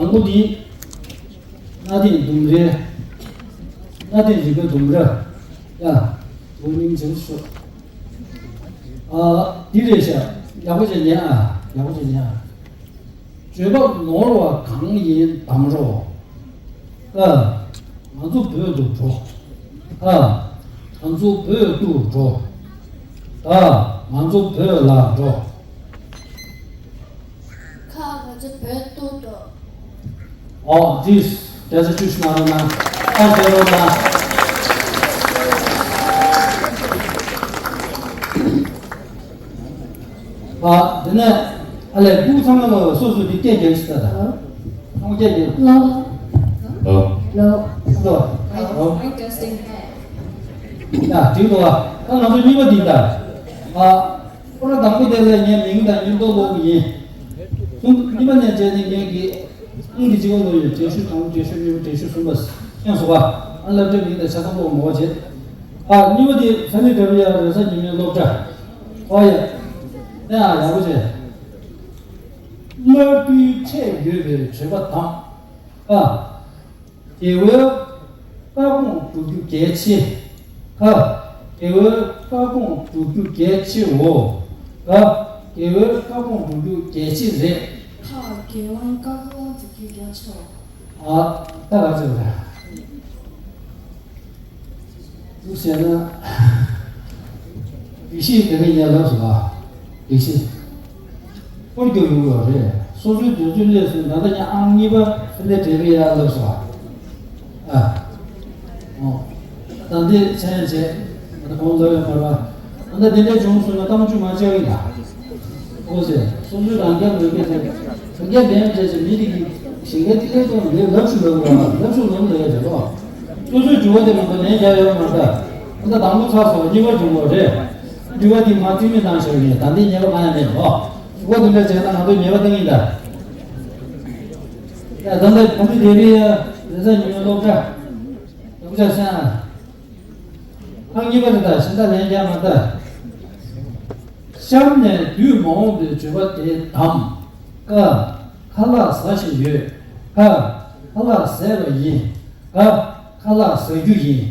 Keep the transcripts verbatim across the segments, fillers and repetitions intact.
དང་པོ་འདི། གནའ་དེང་ལྡུམ་རའི། གནའ་དེང་རིག་པའི་ལྡུམ་ར། ཡ། འོ་སྙིང་རྗེ་ཤོག་ཨ། འདི་རེད་ཤག་ཡག་པོ་བྱས་ཉན་ཨ། ཡག་པོ་བྱས་ཉན་ཨ། བརྗོད་པ་ནོར་བ་གང་ཡིན་གདམ་རོགས། ཨ། ང་ཚོ་བོད་དུ་འགྲོ། ཨ། ང་ཚོ་བོད་དུ་འགྲོ། ཨ། ང་ཚོ་བོད་ལ་འགྲོ། ཁ། ང་ཚོ་བོད་དུ་འགྲོ། ཨོ། འདིས་དེ་ཚོ་བཅུ་ཞིག་གནང་རོགས་གནང་། ཨ། བྱེད་རོགས་གནང་། ཨ། དེ་ནས་ཨ་ལས་སྐུ་ཚང་མ་ལ་སོ་སོ་གི་སྐད་རྒྱག་ཤིག་ད། ད་ཚང་མ་སྐད་རྒྱག་ལོ། ལོ། ལོ། ལོ། ལོ། ཡ། འགྲིག་འདུག་ཨ། ད་ང་ཚོ་གཉིས་པ་འདི་ད། ཨ། སྐོར་ར་དང་པོ་དེ་ལ་ངའི་མིང་དང་མྱུར་མདོག་ཀློག་གི་ཡིན། གསུམ། གཉིས་པ་ནས་བྱས་ནས་ངས་ཀྱི་ཨང་ཀི་གཅིག་པ་ཀློག་ཡོད། བགྲེས་གཞོན་དང་པོ། བགྲེས་གཞོན་གཉིས་པ། བགྲེས་གཞོན་གསུམ་པ། ཁྱེད་སོ་པ། ཨ། སློབ་གྲྭའི་མིང་དང་ཆ་ཚང་ཀློག་མོ་བ་བྱེད། ཨ། གཉིས་པ་དེ་ས་ནི་དྲ་བི་ཡ་རེ་ས་ཉི་མའི་སློབ་གྲྭ། ཨོ་ཡ། ཨ། ཡག་པོ་བྱས། བླ་སྤྲུལ་ཁྲེལ་ཡོད་པའི་བརྗོད་པ་དང་། ཨ། རྒྱལ་བའི་བཀའ་དགོངས་སྒྲུབ་རྒྱུ་གལ་ཆེ། ཁ། རྒྱལ་བའི་བཀའ་དགོངས་སྒྲུབ་རྒྱུ་གལ་ཆེའོ། ག། རྒྱལ་བའི་བཀའ་དགོངས་སྒྲུབ་རྒྱུ་གལ་ཆེ་རེད། ཁ། རྒྱལ་དབང་བཀའ་དགོངས་སྒྲུབ་རྒྱུ་གལ་ཆེའོ། ཨ། ད་ག་ཚོད་རེད། ཅིག་བཤད་ན། སྒྲིག་གཞི་དེ་ག་ཡར་ལབ་སོང་ཨ། སྒྲིག་གཞི། སྐོར་རྒྱག་ཡོང་གི་ཡོད་རེད། སོ་སོའི་དུས་ཚོད་སླེབས་སོང་། ད་ལྟ་ཉིན་ཨང་གཉིས་པ་ཕན་བདེ་བགྲེས་པའི་ཡར་ལབ་སོང་ཨ། ཨ། ཨོ། ད་འདི་མཚན་བྱས། ད་ལྟ་གོང་ལབ་ཡོད་པར་བ། ད་ལྟ་དེ་འདྲ་བྱུང་སོང་ན་གཏམ་རྒྱུད་མ་བྱས་ཡིན་ད། ཨོ་ཟེར། སོ་སོའི་རང་རྐྱ་ངོས་རྐྱ་བྱས། རང་རྐྱ་བེམ་བྱས་བྱས། མི་རིགས་ཀྱི་གཞན་ཁ་ཐིག་ལེ་ཀྱང་ལས་ལབ་ཤུགས་ལབ་ར། ལབ་ཤུགས་ལབ་ལ་ཡ་བྱས་ལོ། སོ་སོའི་དྲི་བ་དེ་མ་གཏོགས་ལན་རྒྱག་ཡོད་མ་རེད། ད་ལྟ་དང་པོ་ཚར་སོང་། གཉིས་པ་བྱུང་བ་རེད། དྲི་བ་དེ་མ་རྩིས་མེད་བཏང་བཞག་ཡིན། ད་འདི་ཉེས་པ་གང་ཡང་མེད་ལོ། དྲི་བ་དེ་འདྲ་བྱས་ན་ང་ཚོ་ཉེས་པ་བཏང་ཡིན་ད། ཡ། ད་ལྟ་ད་འདི་དེ་རིང་ཡ་རེས་གཟའ་ཉི་མའི་སློབ་གྲྭ། ཡག་པོ་བྱས་སོང་ཨ། ཨང་གཉིས་པ་རེད་ད། གཞན་དག་ལན་རྒྱག་མ་ད། གཤམ་ནས་བསྡུས་མ་འོངས་པའི་བརྗོད་པ་དེ་གདམ། ཀ། ཁ་ལག་ཟ་བཞིན་ཡོད། ཁ། ཁ་ལག་ཟས་པ་ཡིན། ག། ཁ་ལག་ཟ་རྒྱུ་ཡིན།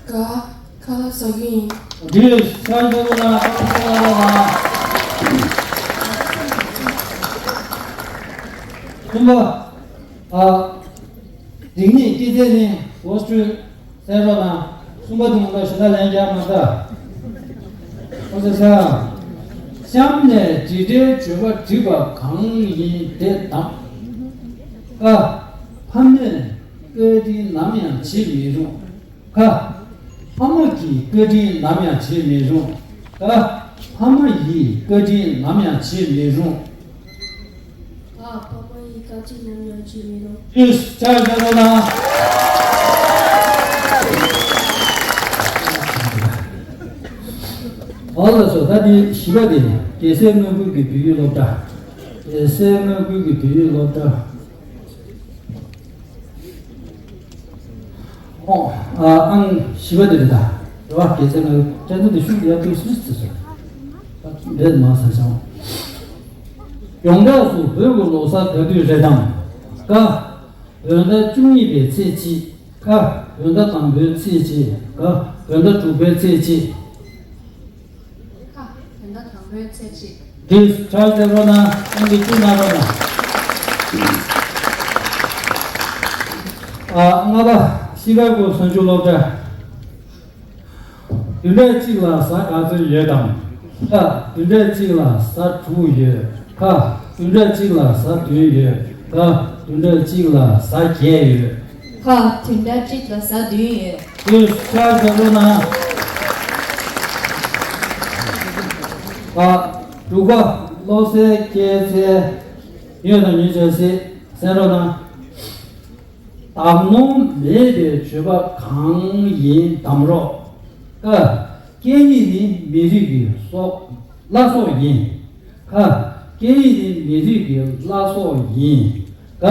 ག། ཁ་ལག་ཟ་རྒྱུ་ཡིན། འདི་ཕྱག་འཚལ་ལོ་ན། ཕྱག་འཚལ་ལོ་ན། གསུམ་པ། ཨ། རིག་གནས་སྐྱེད་ཚལ་ནི་གོ་སྤྲོད་གསན་རོགས་གནང་། གསུམ་པ་དེ་མ་གཏོགས་གཞན་དག་ལན་རྒྱག་མ་ད། ཨོ་ཟེར་ས། གཤམ་ནས་འབྲི་སྒྲའི་བརྗོད་པ་བསྒྲིགས་པ་གང་ཡིན་དེ་གདམ། ཀ། ཕ་མས་བཀའ་དྲིན་ནམ་ཡང་བརྗེད་མི་རུང་། ཁ། ཕ་མ་གི་བཀའ་དྲིན་ནམ་ཡང་བརྗེད་མི་རུང་། ག། ཕ་མ་ཡི་བཀའ་དྲིན་ནམ་ཡང་བརྗེད་མི་རུང་། ག། ཕ་མ་ཡི་བཀའ་དྲིན་ནམ་ཡང་བརྗེད་མི་རུང་། ཨིས། ཕྱག་འཚལ་ལོ་ན། ཨོ་ལགས་སོ། ད་འདི་བཞི་པ་དེ་རྒྱལ་སྲས་མངའ་ཁུལ་གྱི་བོད་ཡིག་སློབ་གྲྭ། རྒྱལ་སྲས་མངའ་ཁུལ་གྱི་བོད་ཡིག་སློབ་གྲྭ། ཨོ། ཨ། ཨང་བཞི་པ་དེ་རེད་ད། རེད་བ། དགེ་རྩ་ལྔ། དྲན་ཚུལ་དེ་ཤུགས་ཡར་ཐུག་སྲིད་ཟེར་སོང་། རེད་མ་ཟེར་བྱུང་། ཡོངས་གྲགས་སུ་བོད་ཀྱི་ལོ་གསར་ག་དུས་རེད་དམ། ཀ། བོད་ཟླ་བཅུ་གཉིས་པའི་ཚེས་གཅིག། ཁ། བོད་ཟླ་དང་པོའི་ཚེས་གཅིག། ག། བོད་ཟླ་དྲུག་པའི་ཚེས་གཅིག། ཁ། བོད་ཟླ་དང་པོའི་ཚེས་གཅིག། འདིས་ཕྱག་འཚལ་རོགས་གནང་། ཨང་ཀི་བཅུ་གནང་རོགས་གནང་། ཨ། ལྔ་པ། ཤི་ཀ་གོ་གསར་འགྱུར་སློབ་གྲྭ། བདུན་ཕྲག་གཅིག་ལ་གཟའ་ག་ཚོད་ཡོད་དམ། ཁ། བདུན་ཕྲག་གཅིག་ལ་གཟའ་དྲུག་ཡོད། ཁ། བདུན་ཕྲག་གཅིག་ལ་གཟའ་བདུན་ཡོད། ག། བདུན་ཕྲག་གཅིག་ལ་གཟའ་བརྒྱད་ཡོད། ཁ། བདུན་ཕྲག་གཅིག་ལ་གཟའ་བདུན་ཡོད། ཁྱོད་ཤར་བྱ་རོགས་གནང་། ཨ། དྲུག་པ། བློ་གསལ་སྐྱེད་ཚལ། ཉོས་དང་ཉོས་བྱ་སྲིད། གསན་རོགས་གནང་། བདག་ནོར་མེད་པའི་བརྗོད་པ་གང་ཡིན་གདམ་རོགས། ཀ། སྐད་ཡིག་ནི་མི་རིགས་ཀྱི་སྲོག་བླ་སྲོག་ཡིན། ཁ། སྐད་ཡིག་ནི་མི་རིགས་ཀྱི་བླ་སྲོག་ཡིན། ག།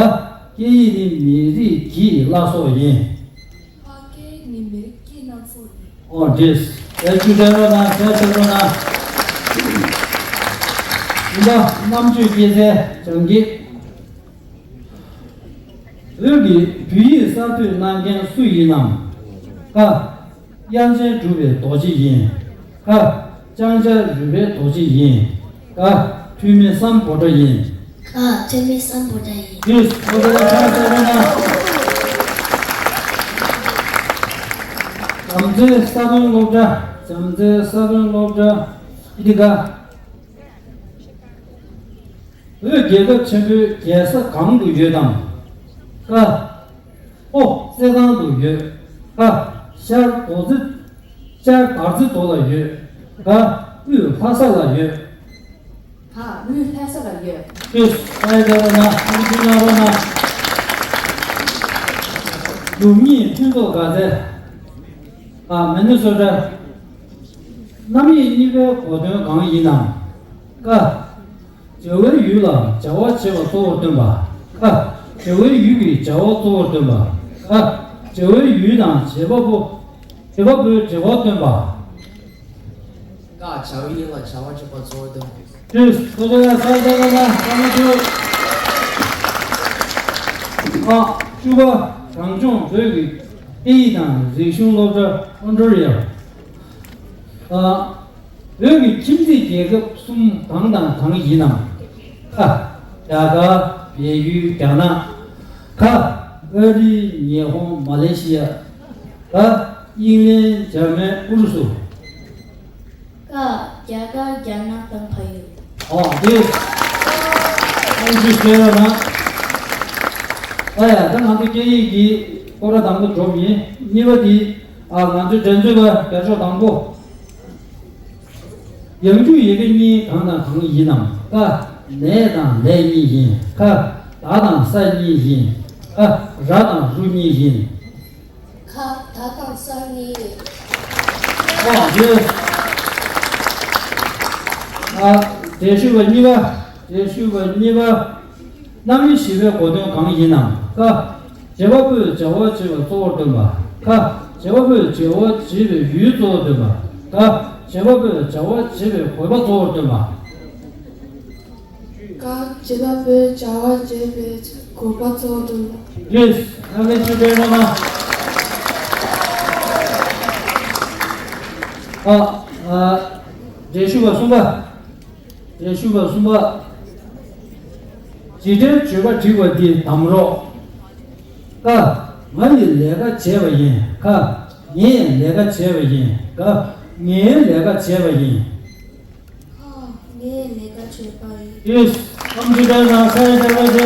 སྐད་ཡིག་ནི་མི་རིགས་ཀྱི་བླ་སྲོག་ཡིན། ཁ། སྐད་ཡིག་ནི་མི་རིགས་ཀྱི་བླ་སྲོག་ཡིན། ཨོ། འགྲིག། ཨེ། ཅུ་ཏན་རོ་ན། ཤ་ཏན་རོ་ན། ཀ། རྣམ་དཔྱོད་སྐྱེད་ཚལ་བྱམས་སྐྱིད། འོད་ཀྱི་བོད་ཡིག་གསར་གཏོད་གནང་མཁན་སུ་ཡིན་ནམ། ཀ། དབྱངས་ཅན་གྲུབ་པའི་རྡོ་རྗེ་ཡིན། ཀ། ལྕང་སྐྱ་རུས་པའི་རྡོ་རྗེ་ཡིན། ཀ། ཐོན་མི་སམ་བྷོ་ཊ་ཡིན། ཀ། ཐོན་མི་སམ་བྷོ་ཊ་ཡིན། ཡེས། ཨོ་ཁེ། ལ་ཕྱག་འཚལ་རོགས་གནང་། བྱམས་བརྩེའི་ས་བོན་སློབ་གྲྭ། བྱམས་བརྩེའི་ས་བོན་སློབ་གྲྭ། ཨི་ཏི་ཀ། བོད་རྒྱལ་ཁབ་ཆེན་པོའི་རྒྱལ་ས་གང་དུ་ཡོད་དམ། ཀ། ལྷོ་བཙན་ཐང་དུ་ཡོད། ཁ། ཤར་རྡོ་རྗེ། ཤར་དར་རྩེ་རྡོ་ལ་ཡོད། ག། དབུས་ལྷ་ས་ལ་ཡོད། ག། དབུས་ལྷ་ས་ལ་ཡོད། ཤེས། ཨ་ཡེ་ད་ར་ན། ཨ་ནི་ཅི་ན་རོ་ན། ལུགས་གཉིས་ཕུན་ཚོགས་དགའ་ཚལ། ཨ། མི་ནི་སོ་ཊ། རྣམ་དབྱེ་གཉིས་པའི་གོ་དོན་གང་ཡིན་ནམ། ཀ། བྱ་བའི་ཡུལ་ལ་བྱ་བ་བྱེད་པ་གཙོ་བོར་སྟོན་པ། ཀ། བྱ་བའི་ཡུལ་གྱི་བྱ་བ་གཙོ་བོར་སྟོན་པ། ག། བྱ་བའི་ཡུལ་དང་བྱེད་པ་པོ། བྱེད་པ་པོའི་འབྲེལ་བ་སྟོན་པ། ཀ། བྱ་བའི་ཡུལ་ལ་བྱ་བ་བྱེད་པ་གཙོ་བོར་སྟོན་པ། ཤེས། ཐུགས་རྗེ་ཆེ། ས་ཆ་ས་ཆ་ས་མ་ཐུབ། ཨ། བཅུ་པ། རང་སྐྱོང་བོད་ཀྱི་སྐད་ཡིག་དང་རིག་གཞུང་སློབ་གྲྭ། ཨོན་ཊ་རི་ཡོ། ཨ། བོད་ཀྱི་ཁྱིམ་མཚེས་རྒྱལ་ཁབ་གསུམ་གང་དང་གང་ཡིན་ནམ། ཁ། རྒྱ་གར། བལ་ཡུལ། རྒྱ་ནག། ག། ཨ་རི། ཉི་ཧོང་། མ་ལེ་ཤི་ཡ། ག། དབྱིན་ལན། འཇར་མན། ཨུ་རུ་སུ། ཀ། རྒྱ་གར། རྒྱ་ནག་དང་བལ་ཡུལ། ཨོ་དེ། ཨོ་ཅི་ཟེར་ན། ཨ་ཡ། ད་ང་ཚོ་སྐད་ཡིག་གི་སྐོར་ར་དང་པོ་འགྲོ་མིན། གཉིས་པ་དེ། ཨ། ང་ཚོའི་འགྲན་རྩོད་པ་རྒྱ་ཤོག་དང་པོ། ཡང་འཇུག་ཡི་གེ་གཉིས་གང་དང་གང་ཡིན་ནམ། ཀ། ནས་དང་ལས་གཉིས་ཡིན། ཁ། ད་དང་ས་གཉིས་ཡིན། ག། ར་དང་རུ་གཉིས་ཡིན། ཁ། ད་དང་ས་གཉིས་ཡིན། ཨོ་ཡེ། ཨ། འགྲེལ་ཞུ་བ་གཉིས་པ། འགྲེལ་ཞུ་བ་གཉིས་པ། རྣམ་དབྱེ་བཞི་པའི་གོ་དོན་གང་ཡིན་ནམ། ཀ། བྱེད་པ་པོས་བྱ་བ་བྱེད་པ་གཙོ་བོར་སྟོན་པ། ཁ། བྱེད་པ་པོས་བྱ་བ་བྱེད་པའི་ཡུལ་གཙོ་བོར་སྟོན་པ། ག། བྱེད་པ་པོས་བྱ་བ་བྱེད་པའི་དགོས་པ་གཙོ་བོར་སྟོན་པ། ག། བྱེད་པ་པོས་བྱ་བ་བྱེད་པའི་དགོས་པ་གཙོ་བོར་སྟོན་པ། ཡེས། ཨ་ནི་ཅི་སྤེལ་རོགས་གནང་། ཨ། ཨ། འགྲེལ་ཞུ་བ་གསུམ་པ། འགྲེལ་ཞུ་བ་གསུམ་པ། བྱེད་འབྲེལ་བརྗོད་པ་བྲིས་པ་འདི་གདམ་རོགས། ཀ། ང་ཡིས་ལས་ཀ་བྱས་པ་ཡིན། ཁ། ངས་ལས་ཀ་བྱས་པ་ཡིན། ག། ངའི་ལས་ཀ་བྱས་པ་ཡིན། ཁ། ངས་ལས་ཀ་བྱས་པ་ཡིན། ཡེས། ཨམ་ཅི་ཀ་ན་ས་ཡ་ཏ་ལ་ཏེ།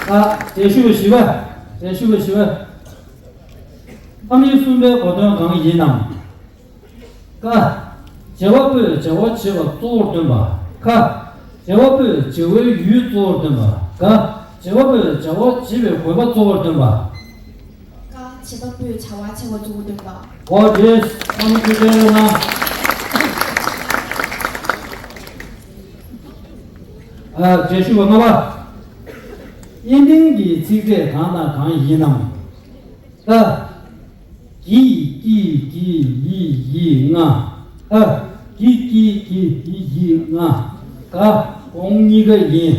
ཨ། འགྲེལ་ཞུ་བ་བཞི་པ། འགྲེལ་ཞུ་བ་བཞི་པ། རྣམ་དབྱེ་གསུམ་པའི་གོ་དོན་གང་ཡིན་ནམ། ཀ། བྱེད་པ་པོས་བྱ་བ་བྱེད་པ་གཙོ་བོར་སྟོན་པ། ཁ། བྱེད་པ་པོས་བྱ་བའི་ཡུལ་གཙོ་བོར་སྟོན་པ། ག། བྱེད་པ་པོས་བྱ་བ་བྱེད་པའི་དགོས་པ་གཙོ་བོར་སྟོན་པ། ཀ། བྱེད་པ་པོས་བྱ་བ་བྱེད་པ་གཙོ་བོར་སྟོན་པ། ཨོ་ཡེས། ཨ་ནི་ཅི་སྤེལ་རོགས་གནང་། ཨ། འགྲེལ་ཞུ་བ་ལྔ་པ། དབྱེ་ལྡན་གྱི་ཚིག་ཕྲད་གང་དང་གང་ཡིན་ནམ། ཀ། གི་ཀྱི་གྱི་འི་འི་ང་། ཀ། གི་ཀྱི་གྱི་འི་འི་ང་། ག། གོང་གཉིས་ཀ་ཡིན།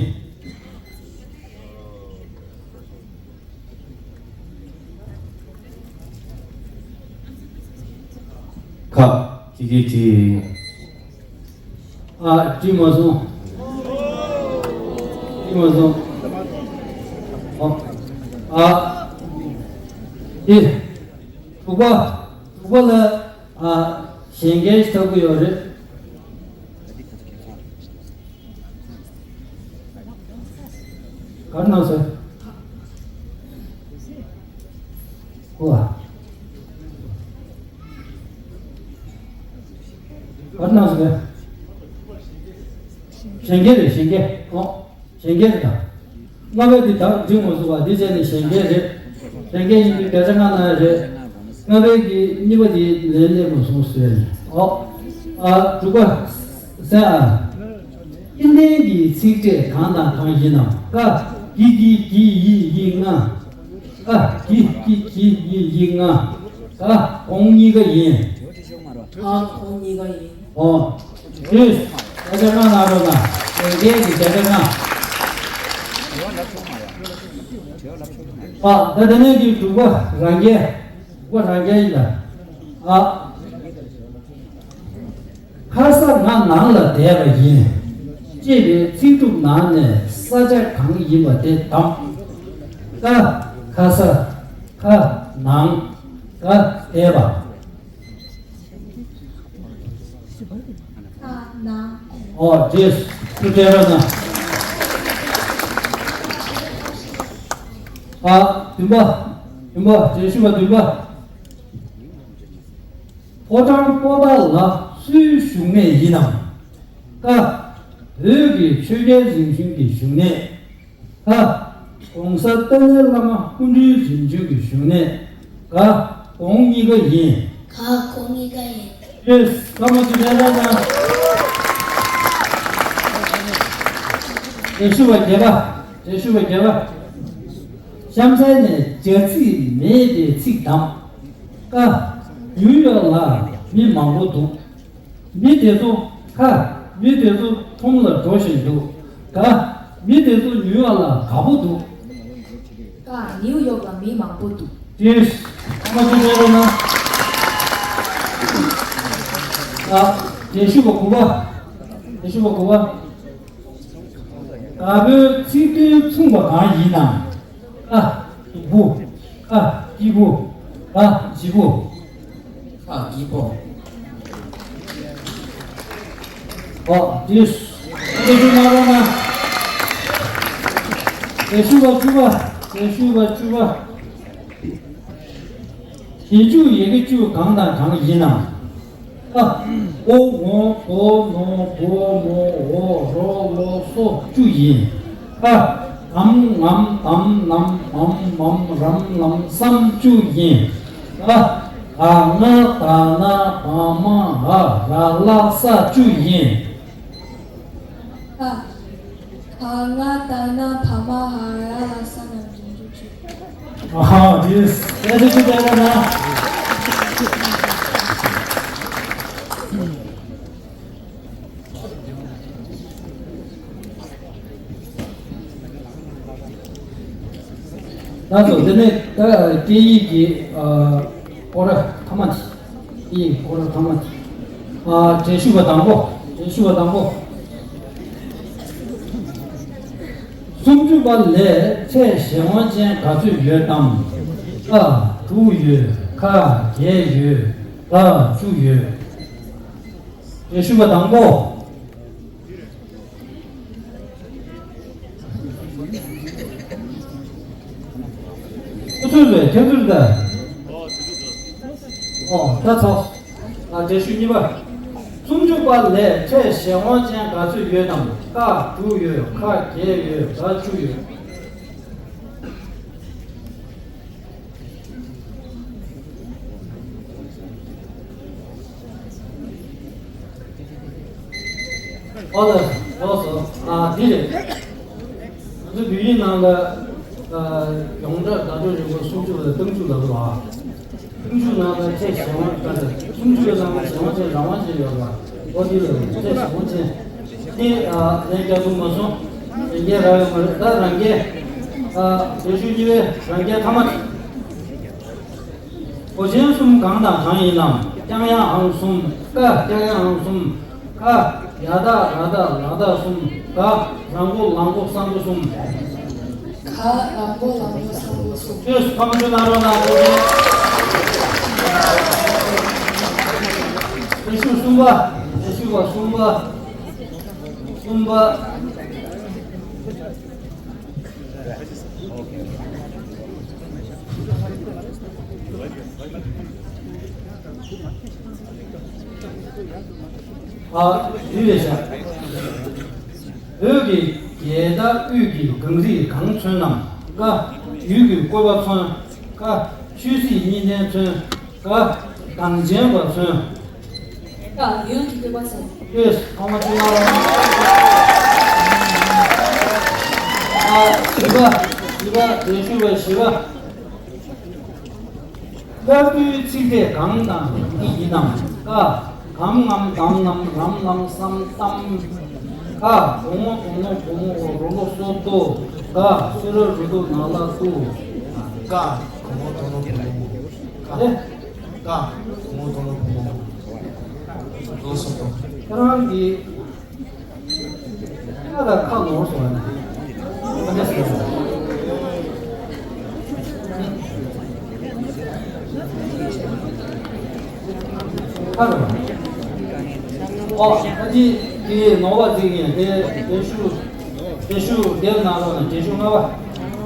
ཁ། གི་གི་གྱི་འི་འི་ང་། ཨ། བྲིས་མ་སོང་། བྲིས་མ་སོང་། ཨ། ཨ། ཨེ། དྲུག་པ། དྲུག་པ་ལ། ཨ། གཞན་སྐད་ཞིག་ལྷག་གི་ཡོད་རེད། ག་རེ་གནང་སོང་། ཨོ། ག་རེ་གནང་སོང་། གཞན་སྐད་རེད། གཞན་སྐད། ཨོ། གཞན་སྐད་རེད་ད། ལྔ་པའི་འདི་དག་འགྲིག་མ་སོང་བ། འདི་བྱས་ནས་གཞན་སྐད་རེད། གཞན་སྐད་ཡིན་དུས་སྐད་ཆ་ལྔ་གནང་ཡ་རེད། ལྔ་པའི་གི་གཉིས་པ་དེ་ལན་སླེབས་མ་སོང་ཟེར་ནས། ཨོ། ཨ། དྲུག་པ། སེ་ཨ། དབྱེ་ལྡན་གྱི་ཚིག་ཕྲད་གང་དང་གང་ཡིན་ནམ། ཀ། གི་གི་གྱི་འི་འི་ང་། ཀ། གི་གི་གྱི་འི་འི་ང་། ག། གོང་གཉིས་ཀ་ཡིན། ག། གོང་གཉིས་ཀ་ཡིན། ཨོ། ཡོད། བརྒྱ་ཆ་ལྔ་གནང་རོགས་གནང་། ལས་འགན་གྱི་བརྒྱ་ཆ་ལྔ། ཨ། ད་དེ་ནས་ཀྱི་དྲུག་པ་རང་རྒྱལ། དྲུག་པ་རང་རྒྱལ་ཡིན་ལ། ཨ། ཁ་ས་ང་ནང་ལ་བསྡད་པ་ཡིན། ཅེས་པའི་ཚིག་གྲུབ་ནང་ནས་ས་ཆ་གང་ཡིན་པ་དེ་བདམས། ཀ། ཁ་ས། ཁ། ནང་། ག། བསྡད་པ། ཁ། ནང་། ཨོ། རྗེས་སུ་སྤྲད་རོགས་གནང་། ཨ། བདུན་པ། བདུན་པ། རྗེས་ཞུ་བ་བདུན་པ། ཕོ་བྲང་པོ་ཏཱ་ལ་སུའི་བཞུགས་གནས་ཡིན་ནམ། ཀ། བོད་ཀྱི་ཆོས་རྒྱལ་རིམ་བྱོན་གྱི་བཞུགས་གནས། ཁ། ༸གོང་ས་ཏཱ་ལའི་བླ་མ་སྐུ་ཕྲེང་རིམ་བྱོན་གྱི་བཞུགས་གནས། ག། གོང་གཉིས་ཀ་ཡིན། ག། གོང་གཉིས་ཀ་ཡིན། ཡེས། ཐལ་མོ་གཅིག་སྦྲེལ་རོགས་གནང་། རྗེས་ཞུ་བ་བརྒྱད་པ། རྗེས་ཞུ་བ་བརྒྱད་པ། གཤམ་གསལ་ནས་བྱ་ཚིག་མེད་པའི་ཚིག་དང་། ཀ། ནིའུ་ཡོག་ལ་མི་མང་པོ་འདུག་མི་དེ་ཚོ། ཁ། མི་དེ་ཚོ་ཁྲོམ་ལ་འགྲོ་བཞིན་འདུག་ག། མི་དེ་ཚོ་ཉུལ་བ་ལ་དགའ་པོ་འདུག་ཀ། ནིའུ་ཡོག་ལ་མི་མང་པོ་འདུག་ཡེས། ཐལ་མོ་གཅིག་སྦྲེལ་རོགས་གནང་། ཨ། རྗེས་ཞུ་བ་དགུ་པ། རྗེས་ཞུ་བ་དགུ་པ། དགའ་པོའི་ཚིག་དོན་མཚུངས་པ་གང་ཡིན་ནམ། ཨ། སྡུག་པོ། ཁ། སྐྱིད་པོ། ག། སྐྱིད་པོ། ཁ། སྐྱིད་པོ། ཨོ། དེ་སྐད་ཆ་གནང་རོགས་གནང་། རྗེས་ཞུ་བ་བཅུ་པ། རྗེས་ཞུ་བ་བཅུ་པ། རྗེས་འཇུག་ཡི་གེ་བཅུ་གང་དང་གང་ཡིན་ནམ། ཨ། ཨོ། ཨོ། དོ། ནོ། བོ། མོ། འོ། རོ། ལོ། སོ། བཅུ་ཡིན། ཨ། འམ། ངམ། དམ། ནམ། བམ། མམ། རམ། ལམ། སམ། བཅུ་ཡིན། ཨ། ག། ང་། ད། ན། བ། མ། འ། ར། ལ། ས། བཅུ་ཡིན། ཨ། ག། ང་། ད། ན། བ། མ། འ། ར། ལ། ས་རྣམས་རྗེས་འཇུག་བཅུ། ཨ་ཧ། དེ་སྐད་ཆ་ཅིག་བཤད་རོགས་གནང་། ལགས་སོ། དེ་ནས་ད་སྐད་ཡིག་གི་ཨ། སྐོར་ར་ཐ་མ་དེ། དེའི་སྐོར་ར་ཐ་མ་དེ། ཨ། རྗེས་ཞུ་བ་དང་པོ། རྗེས་ཞུ་བ་དང་པོ། སུམ་ཅུ་པ་ལས་ཕྲད་གཞན་དབང་ཅན་ག་ཚོད་ཡོད་དམ། ཀ། དྲུག་ཡོད། ཁ། བརྒྱད་ཡོད། ག། བཅུ་ཡོད། རྗེས་ཞུ་བ་དང་པོ། ཁྱོད་ཚོས་རེད། ཁྱོད་ཚོས་རེད། ཨོ། ད་ཚོ། ཨ། རྗེས་ཞུ་གཉིས་པ། སུམ་ཅུ་པ་ལས་ཕྲད་གཞན་དབང་ཅན་ག་ཚོད་ཡོད་དམ། ཀ། དྲུག་ཡོད། ཁ། བརྒྱད་ཡོད། ག། བཅུ་ཡོད། ཨོ་ལགས་སོ། ཨ། འདི་རེད། ང་ཚོ་བོད་ཡིག་ནང་ལ། ཨ། ཡོངས་གྲགས་བརྡ་སྤྲོད་རིམ་པ་སུམ་ཅུ་པ་ལ་རྟགས་འཇུག་ལབ་རེད་པ། རྟགས་འཇུག་ནང་ལ་ཕྲད་གཞན་དབང་ཅན། སུམ་ཅུ་པའི་ནང་ལ་གཞན་དབང་ཅན་རང་དབང་ཅན་ཡོད་རེད་པ། ཨོ། འདི་ལ་ཕྲད་གཞན་དབང་ཅན། དེ། ཨ། ལན་རྒྱག་ཐུབ་མ་སོང་། རང་རྒྱལ་རག་ཡོད་མ་རེད། ད་རང་རྒྱལ། ཨ། རྗེས་ཤུལ་གཉིས་པའི་རང་རྒྱལ་ཐ་མ། གོ་ཆེན་གསུམ་གང་དང་གང་ཡིན་ནམ། རྐྱང་ཡང་ཨང་གསུམ། ཀ། རྐྱང་ཡང་ཨང་གསུམ། ཁ། ཡ་བཏགས་ར་བཏགས་ལ་བཏགས་གསུམ། ག། ར་མགོ་ལ་མགོ་ས་མགོ་གསུམ། ག། ར་མགོ་ལ་མགོ་ས་མགོ་གསུམ། ཁྱོད་ཐ་མ་ཁྱོད་གནང་རོགས་གནང་། རྗེས་ཤུལ་གསུམ་པ། རྗེས་ཤུལ་བ་གསུམ་པ། གསུམ་པ། ཨ། འདི་རེད་ཤག་བོད་ཀྱི་རྒྱལ་དར་དབུས་ཀྱི་གངས་རིས་གང་མཚོན་ནམ། ཀ། ཡུལ་གྱི་བཀོད་པ་མཚོན། ཁ། ཆོས་སྲིད་གཉིས་ལྡན་མཚོན། ག། གངས་ཅན་པ་མཚོན། ཀ། ཡུལ་གྱི་བཀོད་པ་མཚོན། ཡེས། ཐ་མ་བཅུ་ལྔ། ཨ། བཞི་པ། བཞི་པ། རྗེས་ཤུལ་བ་བཞི་པ། སླར་བསྡུའི་ཚིག་ཕྲད་གང་དང་གང་ཡིན་ནམ། ཀ། ག། དམ་ངམ་དམ་ངམ་རམ་ངམ་སམ་དམ། ཀ། གོ་མོ་དོ་ནོ་བོ་མོ་བོ། རོ་ལོ་སོ་དོ། ཀ། སུ་ར་རུ་དོ་ན་ལ་དུ། ཀ། གོ་མོ་དོ་ནོ་བོ་མོ་བོ། ཀ། ཨེ། ཀ། གོ་མོ་དོ་ནོ་བོ་མོ་བོ། རོ་ལོ་སོ་དོ། ཁྱེད་རང་གིས། ཁ་དང་ཁ་ནོར་སོང་བ་ནི། ཁ་འདྲ་ཟེར་སོང་། ཁ་རེད་པ། ཨོ། ཨ་ཅེ། དེ་ནོར་བ་ཅིག་ཡིན། དེ་དེ་ཤུ། དེ་ཤུ་དེབ་ནང་ལོགས་ནས་དེ་ཤུ་ལྔ་པ།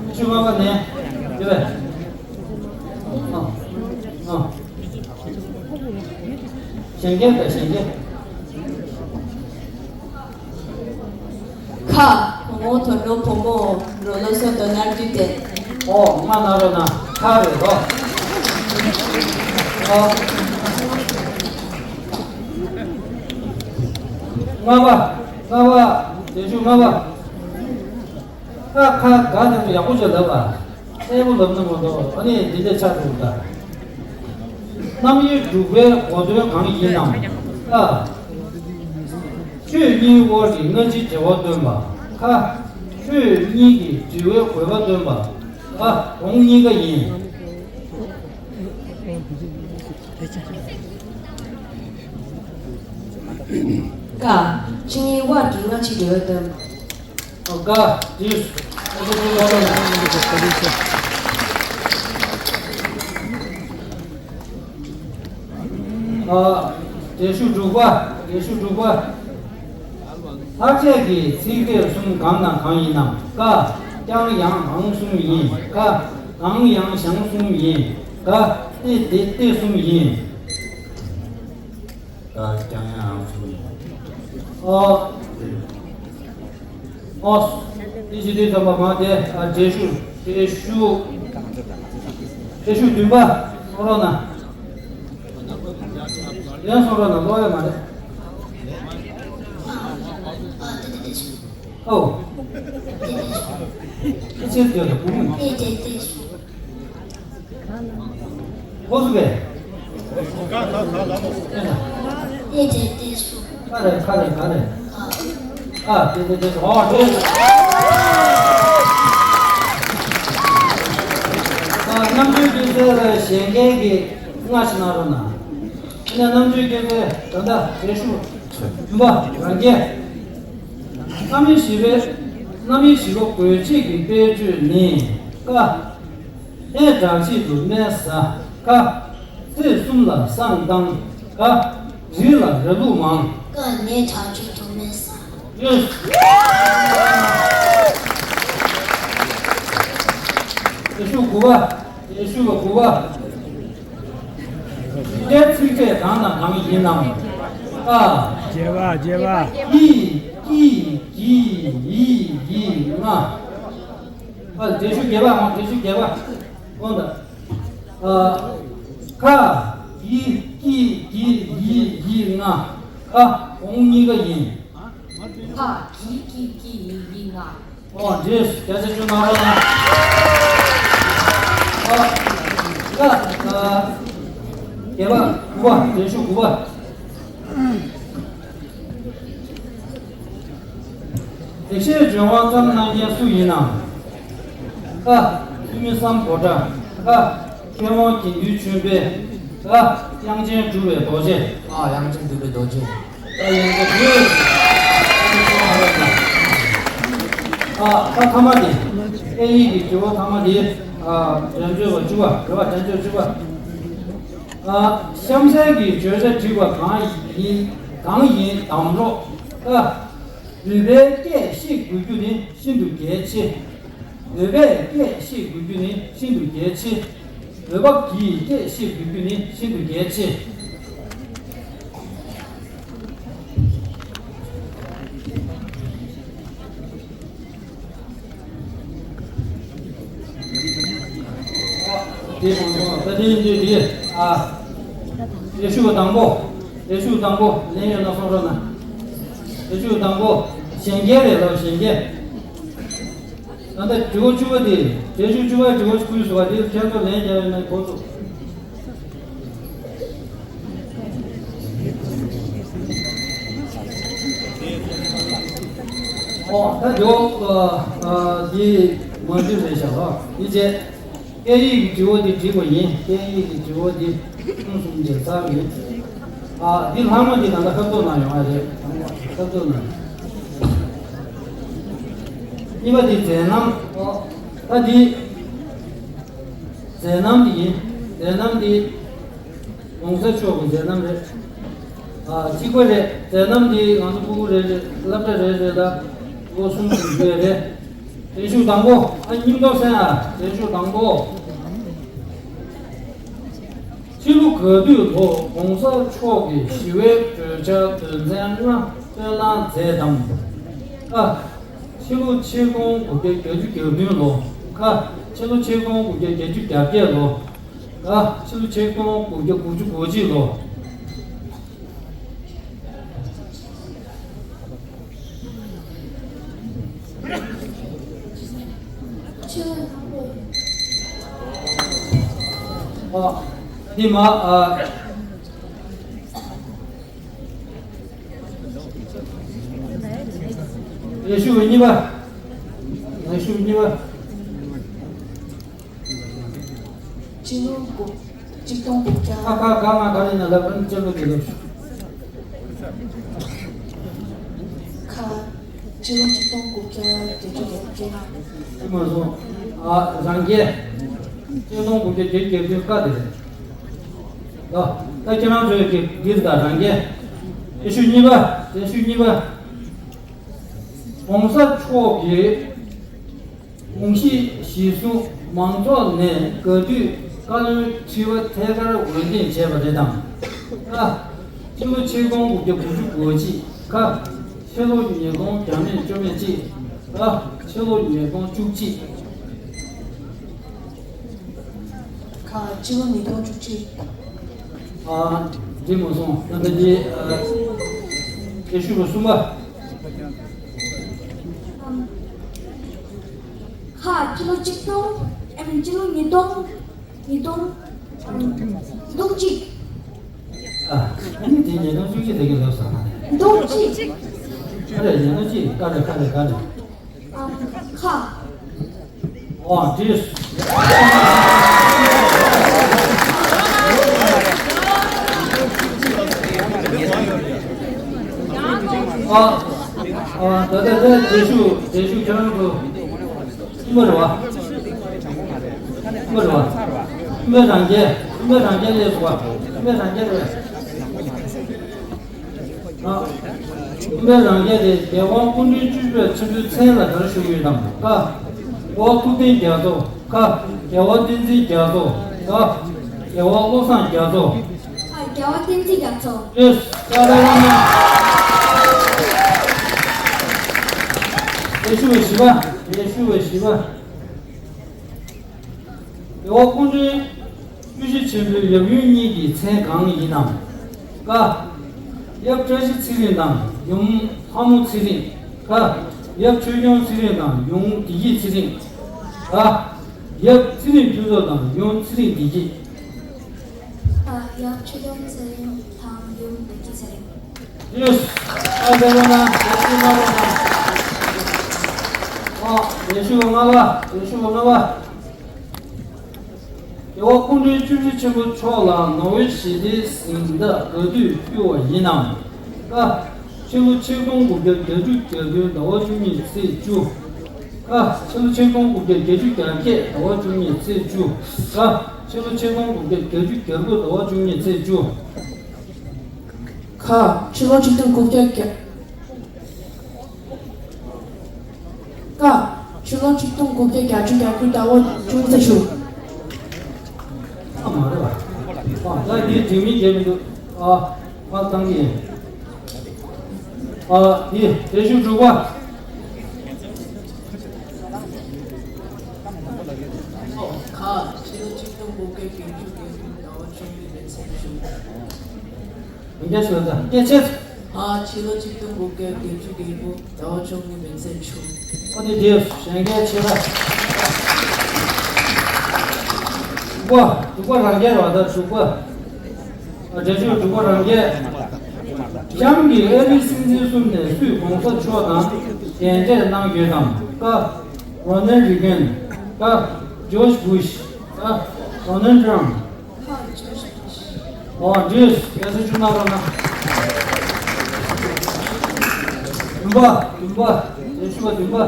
དེ་ཤུ་ལྔ་པ་ནས། དེ་བས། ཨ། ཨ། གཞན་སྐད་དང་གཞན་སྐད། ཁ། གོ་མོ་དོ་ནོ་བོ་མོ། རོ་ལོ་སོ་དོ་ན་རུ་དེ། ཨོ། ང་ན་རོ་ན་ཁ་རེད་རོ། ཨོ། ལྔ་པ། ལྔ་པ། དེ་ཤུ་ལྔ་པ། ཁ་ཁ་ག་དེ་ཚོ་ཡག་པོ་ཅིག་ལབ་པ། གསལ་པོ་ལབ་ན་མ་གཏོགས། ཨ་ནི་འདི་འདྲ་ཆགས་འདུག་ད། རྣམ་དབྱེ་དྲུག་པའི་གོ་དོན་གང་ཡིན་ནམ། ཀ། ཆོས་གཉིས་དབར་གྱི་སྔ་ཕྱི་འབྲེལ་བ་སྟོན་པ། ཁ། ཆོས་གཉིས་ཀྱི་འབྲེལ་བའི་དགོས་པ་སྟོན་པ། ཀ། གོང་གཉིས་ཀ་ཡིན། ཀ། ཆོས་གཉིས་དབར་གྱི་སྔ་ཕྱི་འབྲེལ་བ་སྟོན་པ། ཀ། དེ། ཨ། དེ་ཤུ་དྲུག་པ། དེ་ཤུ་དྲུག་པ། ལྷག་བཅས་ཀྱི་ཚིག་ཕྲད་གསུམ་གང་དང་གང་ཡིན་ནམ། ཀ། ཀྱང་ཡང་འང་གསུམ་ཡིན། ཁ། འང་ཡང་ཞང་གསུམ་ཡིན། ག། ཏེ་དེ་སྟེ་གསུམ་ཡིན། ཀ། ཀྱང་ཡང་འང་གསུམ་ཡིན། ཨོ། ཨོ། དེ་ཞིག་དེ་ཚང་མ་མ་དེ། ཨ། དེ་ཤུ། དེ་ཤུ། དེ་ཤུ་བདུན་པ། གསུང་རོགས་གནང་། ཡང་གསུང་རོགས་གནང་། ཀློག་ཡ་མ་རེད། ཨོ། དེ་ཆེར་སྐྱོད་ལ་བུ་མོ། ཨེ་དེ་དེ་སུ། ཁོ་སུ་བས། ཨེ་དེ་དེ་སུ། ཁ་རེ་ཁ་རེ་ཁ་རེ། ཨ། དེ་དེ་དེ་སུ། ཨོ་དེ། ཨ། རྣམ་དཔྱོད་སྐྱེད་ཚལ་གཞན་སྐད་ཀྱི་སྔ་ཕྱི་གནང་རོགས་གནང་། དེ་ནས་རྣམ་དཔྱོད་སྐྱེད་ཚལ་ད་ལྟ་རེ་ཞུ། བདུན་པ་རང་རྒྱལ། རྣམ་དབྱེ་བཞི་པའི། རྣམ་དབྱེ་བཞི་པ་དགོས་ཆེད་ཀྱི་དཔེར་བརྗོད་ནི། ཀ། ལྷའི་བྲག་ཕྱེད་དུ་སྨན་ཟ། ཁ། ཚེས་གསུམ་ལ་བསང་བཏང་། ག། རི་ལ་ར་ལུག་མང་། ཀ། ལྷའི་བྲག་ཕྱེད་དུ་སྨན་ཟ། ཡོས། དེ་ཤུ་དགུ་པ། དེ་ཤུ་དགུ་པ། དེ་ཚིག་ཕྲད་གང་དང་གང་ཡིན་ནམ། ཨ། བརྒྱད་པ། བརྒྱད་པ། ཀྱི། ཀྱི། གྱི། ཡི། ཡི། ང་། ཨ། དེ་ཤུ་བརྒྱད་པ། ཨ། དེ་ཤུ་བརྒྱད་པ། གོང་དུ། ཨ། ཁ། གི། ཀྱི། གྱི། ཡི། ཡི། ང་། ཁ། གོང་གཉིས་ཀ་ཡིན། ཁ། གི། ཀྱི། གྱི། ཡི། ཡི། ང་། ཨོ། འདྲེས། བརྒྱ་ཆ་བཅུ་ནང་རོགས་གནང་། ཨ། ཀ། ཨ། བརྒྱད་པ། དགུ་པ། དེ་ཤུ་དགུ་པ། ལེགས་བཤད་ལྗོན་དབང་བརྩམས་གནང་མཁན་སུ་ཡིན་ནམ། ཀ། ཐོན་མི་སམ་བྷོ་ཊ། ག། མཁས་དབང་དགེ་འདུན་ཆོས་འཕེལ། ག། དབྱངས་ཅན་གྲུབ་པའི་རྡོ་རྗེ། ཨ། དབྱངས་ཅན་གྲུབ་པའི་རྡོ་རྗེ། ད་ཡོང་གི་འདུག་ཨ། ད་ཐ་མ་དེ། སྐད་ཡིག་གི་དྲི་བ་ཐ་མ་དེ། ཨ། འགྲན་རྩོད་པ་བཅུ་པ། རེད་པ། འགྲན་རྩོད་བཅུ་པ། ཨ། གཤམ་གསལ་གྱི་བརྗོད་བྱ་བྲིས་པ་གང་ཡིན། གང་ཡིན་གདམ་རོགས། ཀ། བོད་པའི་སྐད་ཤེས་དགོས་རྒྱུ་ནི་ཤིན་ཏུ་གལ་ཆེ། བོད་པའི་སྐད་ཤེས་དགོས་རྒྱུ་ནི་ཤིན་ཏུ་གལ་ཆེ། བོད་པ་གི་སྐད་ཤེས་དགོས་རྒྱུ་ནི་ཤིན་ཏུ་གལ་ཆེ། དེ་དང་པོ། ད་དེ་དེ་དེ། ཨ། དེ་ཤུ་དང་པོ། དེ་ཤུ་དང་པོ། ལན་ཡོད་ན་གསུང་རོགས་གནང་། དེ་ཤུ་དང་པོ། གཞན་སྐད་རེད་ལ། གཞན་སྐད། ད་ལྟ་དྲི་བ་བཅུ་པ་དེ། དེ་ཤུ་བཅུ་པ་དྲི་བ་བཅུ་པ་ཟེར་བ་དེ་ཁྱེད་ཚོ་ལན་རྒྱག་ཡོད་ན་གོ་ཚུགས། ཨོ་ད་འདི་འོ་འདི་མ་འདྲི་རེད་ཤག་ལ་འདི་རྗེས་སྐད་ཡིག་གི་དྲི་བ་འདི་དྲིས་པ་ཡིན། སྐད་ཡིག་གི་དྲི་བ་འདི་ཐུང་སུམ་རྗེས་ཚར་ཡིན། ཨ་འདི་ལྷག་མ་འདི་ད་ལྟ་ཁ་ཐོག་ན་ཡོང་ཨ་རེད། ཁ་ཐོག་ན་ཡོང་། གཉིས་པ་འདི་མཛད་རྣམ། ཨོ་ད་འདི་མཛད་རྣམ་འདི་ཡིན། མཛད་རྣམ་འདི་༸གོང་ས་མཆོག་གི་མཛད་རྣམ་རེད། ཨ་གཅིག་པ་རེད། མཛད་རྣམ་འདི་ང་ཚོ་ཕྲུ་གུ་རེ་རེ་སློབ་གྲྭ་རེ་རེ་ལ་ལོ་གསུམ་གྱི་ཡོད་རེད། དྲན་ཤོག་དང་པོ། ཨ་སྙིང་སྟོབས་སེང་ཨ། དྲན་ཤོག་དང་པོ། ཕྱི་ལོ་ག་དུས་ལོ་༸གོང་ས་མཆོག་གིས་ཞི་བའི་གྲོས་འཆར་དོན་ཚན་ལྔ་བཏོན་གནང་མཛད་དམ། ཨ་ཕྱི་ལོ་ཆིག་སྟོང་དགུ་བརྒྱ་བརྒྱད་ཅུ་གྱ་བདུན་ལོ། ཁ་ཕྱི་ལོ་ཆིག་སྟོང་དགུ་བརྒྱ་བརྒྱད་ཅུ་གྱ་བརྒྱད་ལོ། ཨ་ཕྱི་ལོ་ཆིག་སྟོང་དགུ་བརྒྱ་དགུ་བཅུ་གོ་གཅིག་ལོ། ཨ་འདི་མ་ཨ་ལས་ཞུགས་གཉིས་པ། ལས་ཞུགས་གཉིས་པ། སྤྱི་ལོ་དགུ་ཆིག་སྟོང་དགུ་བརྒྱ། ཁ་ཁ་ག་ང་ག་ལ་ན་ལབ་རན་ཅན་ལོ་དེ་ལོ། ཁ་སྤྱི་ལོ་ཆིག་སྟོང་དགུ་བརྒྱ་བརྒྱད་ཅུ་གྱ་བརྒྱད། ཅི་མ་སོང་། ཨ་རང་རྒྱལ། ཆིག་སྟོང་དགུ་བརྒྱ་བརྒྱད་ཅུ་གྱ་བརྒྱད་ཀ་དེ་རེད། ད་ད་ཁྱེད་རང་ཚོའི་གི་འདིར་ད་རང་རྒྱལ། དེ་ཤུ་གཉིས་པ། དེ་ཤུ་གཉིས་པ། ༸གོང་ས་མཆོག་གིས་དགོངས་གཞི་གཞིར་བཟུང་མང་ཚོགས་ནས་ག་དུས་བཀའ་བློན་ཁྲི་པ་ཐད་ཀར་འོས་འདེམས་བྱས་པ་རེད་དམ། ཀ་ཕྱི་ལོ་ཆིག་སྟོང་དགུ་བརྒྱ་དགུ་བཅུ་གོ་གཅིག་ཁ་ཕྱི་ལོ་ཉིས་སྟོང་བརྒྱ་མེད་བཅུ་མེད་གཅིག་ཀ་ཕྱི་ལོ་ཉིས་སྟོང་བཅུ་གཅིག་ཁ་ཕྱི་ལོ་ཉིས་སྟོང་བཅུ་གཅིག་ཨ་འགྲིག་མ་སོང་། ད་ལྟ་འདི་ཨ་དེ་ཤུ་རུ་གསུམ་པ། ཁ་ཕྱི་ལོ་ཆིག་སྟོང་ཨ་མིན་ཕྱི་ལོ་ཉིས་སྟོང་ཉིས་སྟོང་ཉིས་སྟོང་གཅིག་ཨ་ནི་དེ་ཉིས་སྟོང་བཅུ་གཅིག་དེ་གི་ལབ་སོང་ན། ཉིས་སྟོང་གཅིག་ཁ་རེ་ཉིས་སྟོང་གཅིག་ཀ་རེ་ཀ་རེ་ཀ་རེ། ཨ་ཁ། ཨོ་དེས། ཨ་ཨ་ད་ད་ད་དེ་ཤུ་དེ་ཤུ་ཁྱེད་རང་ཚོ། ཨུ་མ་རེད་བ། ཨུ་མ་རེད་བ། ཨུ་མའི་རང་རྒྱལ། ཨུ་མའི་རང་རྒྱལ་ལས་སུ་བ། ཨུ་མའི་རང་རྒྱལ་རེད། ཨ་ཨུ་མའི་རང་རྒྱལ་དེ་རྒྱལ་དབང་སྐུ་ཕྲེང་བཅུ་བཞི་པ་ཆེན་པོའི་མཚན་ལ་ག་རེ་ཞུ་གི་ཡོད་དམ། ཀ་རྒྱལ་བ་ཐུབ་བསྟན་རྒྱ་མཚོ། ཁ་རྒྱལ་བ་བསྟན་འཛིན་རྒྱ་མཚོ། ག་རྒྱལ་བ་བློ་བཟང་རྒྱ་མཚོ། ཨ་རྒྱལ་བ་བསྟན་འཛིན་རྒྱ་མཚོ། ཡེས། ཀ་ར་ལ་ན། ལས་ཞུ་བའི་བཞི་པ། ལས་ཞུ་བའི་བཞི་པ། རྒྱལ་བ་སྐུ་ཕྲེང་བཅུ་བཞི་ཆེན་པོའི་ཡབ་ཡུམ་གཉིས་ཀྱི་མཚན་གང་ཡིན་ནམ། ཀ་ཡབ་བཀྲ་ཤིས་ཚེ་རིང་དང་ཡུམ་ལྷ་མོ་ཚེ་རིང་། ཁ་ཡབ་ཆོས་སྐྱོང་ཚེ་རིང་དང་ཡུམ་བདེ་སྐྱིད་ཚེ་རིང་། ག་ཡབ་ཚེ་རིང་ཕུན་ཚོགས་དང་ཡུམ་ཚེ་རིང་བདེ་སྐྱིད། ཨ་ཡབ་ཆོས་སྐྱོང་ཚེ་རིང་དང་ཡུམ་བདེ་སྐྱིད་ཚེ་རིང་། ཡེས། ཨ་ཟེར་བ་ན་ཟེར་ཤུ་མ་རེད་ན། ཨ་ལས་ཞུ་བ་ལྔ་པ། ལས་ཞུ་བ་ལྔ་པ། རྒྱལ་བ་སྐུ་ཕྲེང་བཅུ་བཞི་ཆེན་པོ་མཆོག་ལ་ནོ་བེལ་ཞི་བདེའི་གཟེངས་རྟགས་ག་དུས་ཕུལ་བ་ཡིན་ནམ། ཀ་ཕྱི་ལོ་ཆིག་སྟོང་དགུ་བརྒྱ་བརྒྱད་ཅུ་གྱ་བདུན་ཟླ་བ་བཅུ་གཉིས་ཚེས་བཅུ། ཁ་ཕྱི་ལོ་ཆིག་སྟོང་དགུ་བརྒྱ་བརྒྱད་ཅུ་གྱ་བརྒྱད་ཟླ་བ་བཅུ་གཉིས་ཚེས་བཅུ། ག་ཕྱི་ལོ་ཆིག་སྟོང་དགུ་བརྒྱ་བརྒྱད་ཅུ་གྱ་དགུ་ཟླ་བ་བཅུ་གཉིས་ཚེས་བཅུ། ཁ་ཕྱི་ལོ་ཆིག་སྟོང་དགུ་བརྒྱ་བརྒྱད། ཀ་ཕྱི་ལོ་ཆིག་སྟོང་དགུ་བརྒྱ་བརྒྱད་ཅུ་གྱ་དགུ་ཟླ་བ་བཅུ་གཉིས་ཚེས་བཅུ། ཨ་མ་རེད་བ། ཨ་ད་འདི་དྲི་མི་བརྒྱབ་མི་འདུག་ཨ་མ་བཏང་གི་ཡིན། ཨ་འདི་དེ་ཤུ་དྲུག་པ། ཁ་ཕྱི་ལོ་ཆིག་སྟོང་དགུ་བརྒྱ་བརྒྱད་ཅུ་གྱ་དགུ་ཟླ་བ་བཅུ་གཉིས་ཚེས་བཅུ། ཡིན་གྱི་ཞུ་ད་སྐད་ཆེ། ཕ་ཕྱི་ལོ་ཆིག་སྟོང་དགུ་བརྒྱ་བརྒྱད་ཅུ་གྱ་དགུ་ཟླ་བ་བཅུ་གཉིས་མེ་ཚེས་བཅུ། ཨོ་དེ་དེ་གཞན་སྐད་ཆེ་ད། དྲུག་པ། དྲུག་པ་རང་རྒྱལ་ར་ད་དྲུག་པ། ཨ་འདྲ་ཞུ་དྲུག་པ་རང་རྒྱལ། གཤམ་གྱི་ཨ་རིའི་སྲིད་འཛིན་གསུམ་ནས་སུས་༸གོང་ས་མཆོག་དང་ གདན་འདྲེན་གནང་ཡོད་དམ། ཀ། རོ་ནལ་རི་གན། ཁ། ཇོརྗ་བུཤ། ང་། ཌོ་ནལ་ཊམ། ཨོ་འདྲིས། གལ་སྲིད་ཆུང་ན་རོགས་གནང་། བདུན་པ། བདུན་པ། ལས་ཞུ་བ་བདུན་པ།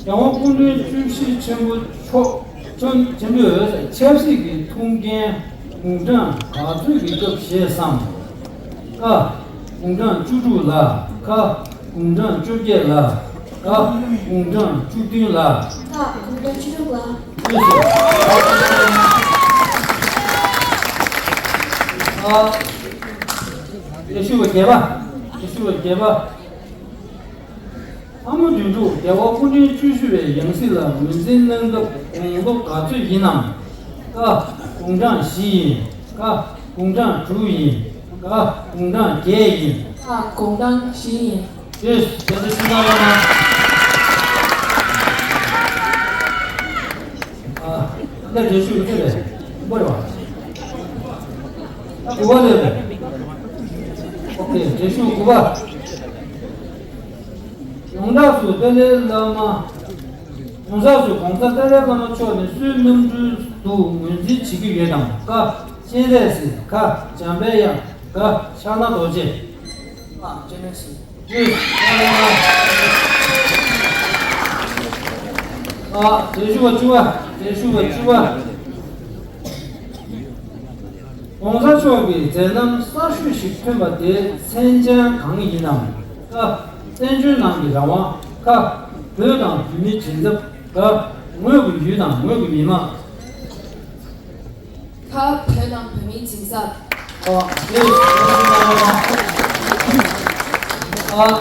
རྒྱལ་དབང་སྐུ་ཕྲེང་བཅུ་བཞི་ཆེན་པོ་མཆོག་ཆེན་ཆེན་པོས་ཆབ་སྲིད་ཀྱི་ཐུགས་འགན་དགུང་གྲངས་ག་ཚོད་ཀྱི་སྐབས་བཞེས་སམ། ཀ། དགུང་གྲངས་བཅུ་དྲུག་ལ། ཁ། དགུང་གྲངས་བཅོ་བརྒྱད་ལ། ག། དགུང་གྲངས་བཅུ་བདུན་ལ། ཁ། དགུང་གྲངས་བཅུ་དྲུག་ལ། ཨ། ལས་ཞུ་བ་བརྒྱད་པ། ལས་ཞུ་བ་བརྒྱད་པ། ལྷ་མོ་དོན་གྲུབ་རྒྱལ་བ་སྐུ་ཕྲེང་བཅུ་བཞི་པའི་ཡང་སྲིད་ལ་ངོས་འཛིན་གནང་སྐབས་དགུང་ལོ་ག་ཚོད་ཡིན་ནམ། ཀ། དགུང་གྲངས་བཞི་ཡིན། ག། དགུང་གྲངས་དྲུག་ཡིན། ག། དགུང་གྲངས་བརྒྱད་ཡིན། ཁ། དགུང་གྲངས་བཞི་ཡིན། ཡེས། རྒྱལ་སྲས་ཤིང་རྟ་བླ་མ། ཨ། ད་འགྲེལ་བཤད་ཡོད་ཚད་རེད། དགུ་པ་རེད་བ། ད་དགུ་པ་རེད་པས། ཨོ་ཁེ། འགྲེལ་བཤད་དགུ་པ། ཡོངས་གྲགས་སུ་ཏཱ་ལའི་བླ་མ། ཡོངས་གྲགས་སུ་༸གོང་ས་ཏཱ་ལའི་བླ་མ་མཆོག་ནི་སུའི་རྣམ་སྤྲུལ་དུ་ངོས་འཛིན་བྱེད་ཀྱི་ཡོད་དམ། ཀ། སྤྱན་རས་གཟིགས། ཁ། འཇམ་དཔལ་དབྱངས། ག། ཕྱག་ན་རྡོ་རྗེ། ཨ། སྤྱན་རས་གཟིགས། ཨ། འགྲེལ་ཞུ་བ་བཅུ་པ། འགྲེལ་ཞུ་བ་བཅུ་པ། ༸གོང་ས་མཆོག་གི་མཛད་རྣམ་གསར་ཤོས་ཤིག་ཐོན་པ་དེ་མཚན་བྱང་གང་ཡིན་ནམ། ཀ། བཙན་བྱོལ་ནང་གི་རང་དབང་། ཁ། བོད་དང་བོད་མིའི་མགྲིན་ཚབ། ག། ངོས་ཀྱི་ཡུལ་དང་ངོས་ཀྱི་མི་དམངས། ཁ། བོད་དང་བོད་མིའི་མགྲིན་ཚབ། ཨོ། ཨ།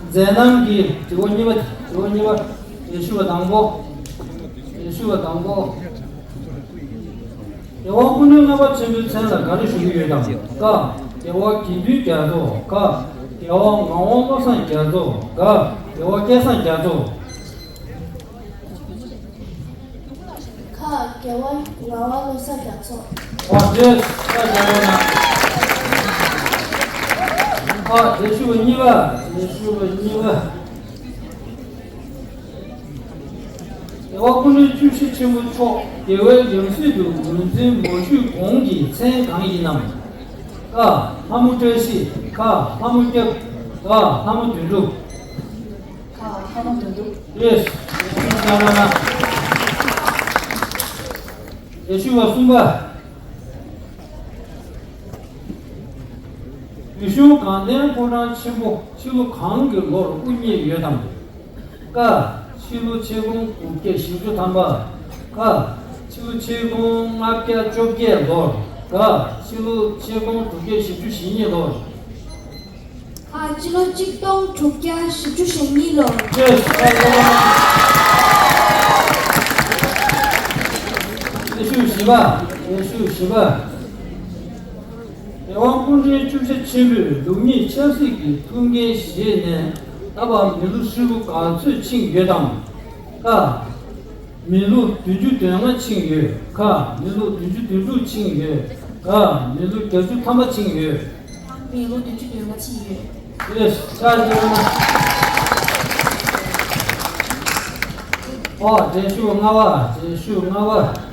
མཛད་རྣམ་གྱི་དྲི་བ་གཉིས་པ། དྲི་བ་གཉིས་པ། འགྲེལ་ཞུ་བ་དང་པོ། འགྲེལ་ཞུ་བ་དང་པོ། རྒྱལ་བ་སྐུ་ཕྲེང་ལྔ་པ་ཆེན་པོའི་མཚན་ལ་ག་རེ་ཞུ་གི་ཡོད་དམ། ཀ། རྒྱལ་བ་དགེ་འདུན་རྒྱ་མཚོ། ཁ། རྒྱལ་བ་ངག་དབང་བློ་བཟང་རྒྱ་མཚོ། ག། རྒྱལ་བ་སྐལ་བཟང་རྒྱ་མཚོ། ཁ། རྒྱལ་བ་ངག་དབང་བློ་བཟང་རྒྱ་མཚོ། ཨོ་ཁེ། ཁ། རྒྱལ་བ་ན། ཨ། འགྲེལ་ཞུ་བ་གཉིས་པ། འགྲེལ་ཞུ་བ་གཉིས་པ། རྒྱལ་བ་སྐུ་ཕྲེང་བཅུ་བཞི་ཆེན་པོ་མཆོག་རྒྱལ་བའི་ཡང་སྲིད་དུ་ངོས་འཛིན་མ་ཞུས་གོང་གི་མཚན་གང་ཡིན་ནམ། ཀ། ལྷ་མོ་བཀྲ་ཤིས། ཁ། ལྷ་མོ་སྐྱབས། ག། ལྷ་མོ་དོན་གྲུབ། ཁ། ལྷ་མོ་དོན་གྲུབ། ཡེས། ལས་ཞུ་བ་གསུམ་པ། བོད་གཞུང་དགའ་ལྡན་ཕོ་བྲང་ཆེན་པོ་ཕྱི་ལོ་གང་གི་ལོར་དབུ་བརྙེས་ཡོད་དམ། ཀ། ཕྱི་ལོ་ཆིག་སྟོང་དགུ་བརྒྱ་བཞི་བཅུ་ཐམ་པ། ཁ། ཕྱི་ལོ་ཆིག་སྟོང་ལྔ་བརྒྱ་བཅོ་བརྒྱད་ལོར། ག། ཕྱི་ལོ་ཆིག་སྟོང་དྲུག་བརྒྱ་བཞི་བཅུ་ཞེ་གཉིས་ལོར། ཁ། ཕྱི་ལོ་ཆིག་སྟོང་དྲུག་བརྒྱ་བཞི་བཅུ་ཞེ་གཉིས་ལོར། ལས་ཞུ་བཞི་པ། ལས་ཞུ་བཞི་པ། རྒྱལ་དབང་སྐུ་ཕྲེང་བཅུ་བཞི་ཆེན་པོས་ལུགས་གཉིས་ཆབ་སྲིད་ཀྱི་ཐུགས་འགན་བཞེས་ནས་ད་བར་མི་ལོ་ཧྲིལ་པོ་ག་ཚོད་ཕྱིན་ཡོད་དམ། ཀ། མི་ལོ་བདུན་ཅུ་དོན་ལྔ་ཕྱིན་ཡོད། ཁ། མི་ལོ་བདུན་ཅུ་དོན་དྲུག་ཕྱིན་ཡོད། ག། མི་ལོ་བརྒྱད་ཅུ་ཐམ་པ་ཕྱིན་ཡོད། མི་ལོ་བདུན་ཅུ་དོན་ལྔ་ཕྱིན་ཡོད། ལས་ཕྱག་བྱས་ན། ཨོ། འགྲེལ་ཞུ་ལྔ་པ། འགྲེལ་ཞུ་ལྔ་པ།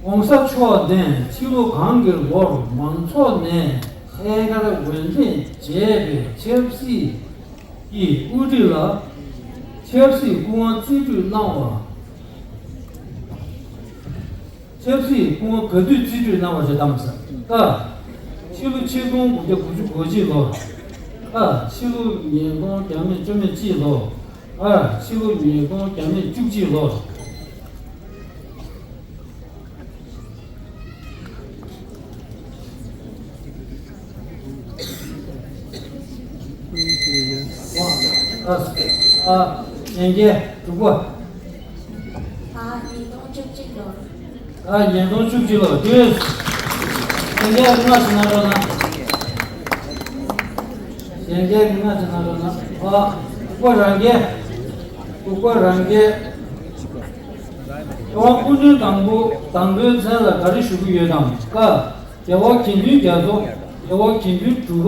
༸གོང་ས་མཆོག་ནས་ཕྱི་ལོ་གང་གི་ལོར་མང་ཚོགས་ནས་ཐད་ཀར་འོས་འདེམས་བྱས་པའི་ཆབ་སྲིད་ཀྱི་དབུ་ཁྲིད་ལ་ཆབ་སྲིད་སྐུ་དབང་རྩིས་སྤྲོད་གནང་བ། ཆབ་སྲིད་སྐུ་དབང་ག་དུས་རྩིས་སྤྲོད་གནང་བ་རེད་དམ་ཟེར། ཀ། ཕྱི་ལོ་ཆིག་སྟོང་དགུ་བརྒྱ་དགུ་བཅུ་གོ་གཅིག་ལོར། ཁ། ཕྱི་ལོ་ཉིས་སྟོང་བརྒྱ་མེད་བཅུ་མེད་གཅིག་ལོར། ག། ཕྱི་ལོ་ཉིས་སྟོང་བརྒྱ་མེད་བཅུ་གཅིག་ལོར། ཨ། ཨ། གཞན་སྐྱེས་དྲུག་པ། ཨ། ཉིས་སྟོང་བཅུ་གཅིག་ལོར། ཨ། ཉིས་སྟོང་བཅུ་གཅིག་ལོར། དུས། གཞན་སྐྱེས་ལྔ་ཞིག་གནང་རོགས་གནང་། གཞན་སྐྱེས་ལྔ་ཞིག་གནང་རོགས་གནང་། ཨ། ལྐུགས་པ་རང་སྐྱེས། ལྐུགས་པ་རང་སྐྱེས། རྒྱལ་བ་སྐུ་ཕྲེང་དང་པོ་དང་པོའི་མཚན་ལ་ག་རེ་ཞུ་གི་ཡོད་དམ། ཀ་རྒྱལ་བ་དགེ་འདུན་རྒྱ་མཚོ། རྒྱལ་བ་དགེ་འདུན་གྲུབ་པ།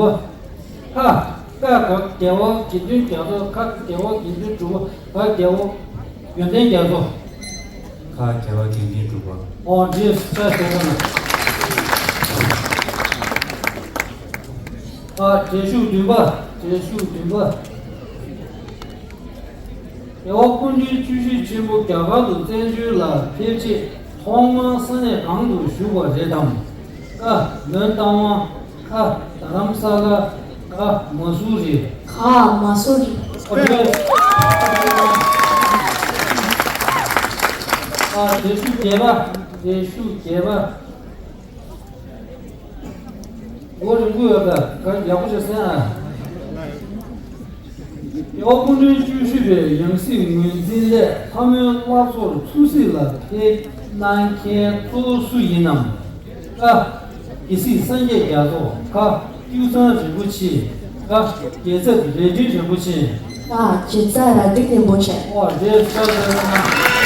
ཁ་ཀ་རྒྱལ་བ་དགེ་འདུན་རྒྱ་མཚོ། ཁ་རྒྱལ་བ་དགེ་འདུན་གྲུབ་པ། ག་རྒྱལ་བ་ཡོན་ཏན་རྒྱ་མཚོ། ཁ་རྒྱལ་བ་དགེ་འདུན་གྲུབ་པ། ཨོ་འདྲིས་ས་ཞོག་ན། ཨ་འགྲེལ་ཞུགས་བདུན་པ། འགྲེལ་ཞུགས་བདུན་པ། རྒྱལ་བ་སྐུ་ཕྲེང་བཅུ་བཞི་ཆེན་པོ་རྒྱ་གར་དུ་བཙན་བྱོལ་ལ་ཕེབས་རྗེས་ཐོག་མར་ས་གནས་གང་དུ་བཞུགས་པ་རེད་དམ། ཀ་མོན་རྟ་དབང་། ཁ་རྡ་རམ་ས་ལ། ག་མ་སུ་རི། ག་མ་སུ་རི། ཨ་འགྲེལ་ཞུགས་བརྒྱད་པ། འགྲེལ་ཞུགས་བརྒྱད་པ། མགོ་རིང་པོ་ཡོད་པས་ག་ཡག་པོ་ཞིག་གསན་ཨ། རྒྱལ་བ་སྐུ་ཕྲེང་བཅུ་བཞི་པའི་ཡང་སྲིད་ངོས་འཛིན་སླད་ལྷ་མོའི་བླ་མཚོར་ཚུར་གཟིགས་ལ་ཕེབས་གནང་མཁན་གཙོ་བོ་སུ་ཡིན་ནམ། ཀ་རྒྱལ་སྲས་སངས་རྒྱས་རྒྱ་མཚོ། ཁ་ཀྱུ་ཚང་རིན་པོ་ཆེ། ག་རྒྱལ་ཚབ་རྭ་སྒྲེང་རིན་པོ་ཆེ། ཨ་རྒྱལ་ཚབ་རྭ་སྒྲེང་རིན་པོ་ཆེ། ཨོ་རྒྱལ་ཚབ་རྭ་སྒྲེང་།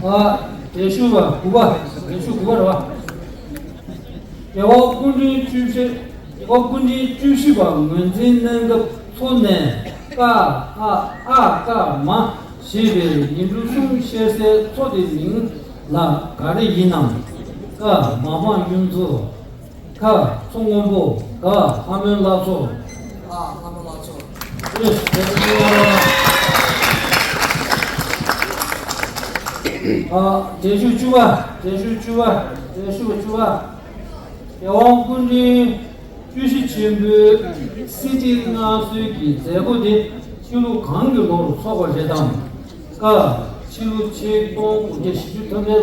ཨ་འགྲེལ་ཞུགས་པ་དགུ་པ། འགྲེལ་ཞུགས་དགུ་པ་རེད་བ། རྒྱལ་བ་སྐུ་ཕྲེང་བཅུ་བཞི། རྒྱལ་བ་སྐུ་ཕྲེང་བཅུ་བཞི་པ་ངོས་འཛིན་གནང་སྐབས་མཚོ་ནས་ཀ་ཨ་ཨ་ཀ་མ་ཞེས་པའི་ཡིག་འབྲུ་གསུམ་ཤར་སའི་མཚོ་དེའི་མིང་ལ་ག་རེ་ཡིན་ནམ། ཀ་མ་འཕངས་གཡུ་མཚོ། ཁ་མཚོ་སྔོན་པོ། ག་ལྷ་མོའི་བླ་མཚོ། ཨ་ལྷ་མོའི་བླ་མཚོ། ཨ་འགྲེལ་ཞུགས་བཅུ་པ། འགྲེལ་ཞུགས་བཅུ་པ། འགྲེལ་ཞུགས་བཅུ་པ། རྒྱལ་དབང་སྐུ་ཕྲེང་བཅུ་བཞི་ཆེན་པོའི་གསེར་ཁྲིར་མངའ་གསོལ་གྱི་མཛད་སྒོ་དེ་ཕྱི་ལོ་གང་གི་ལོར་ཚོགས་པ་རེད་དམ། ཀ་ཕྱི་ལོ་ཆིག་སྟོང་དགུ་བརྒྱ་བཞི་བཅུ་ཐམ་པའི་ལོ།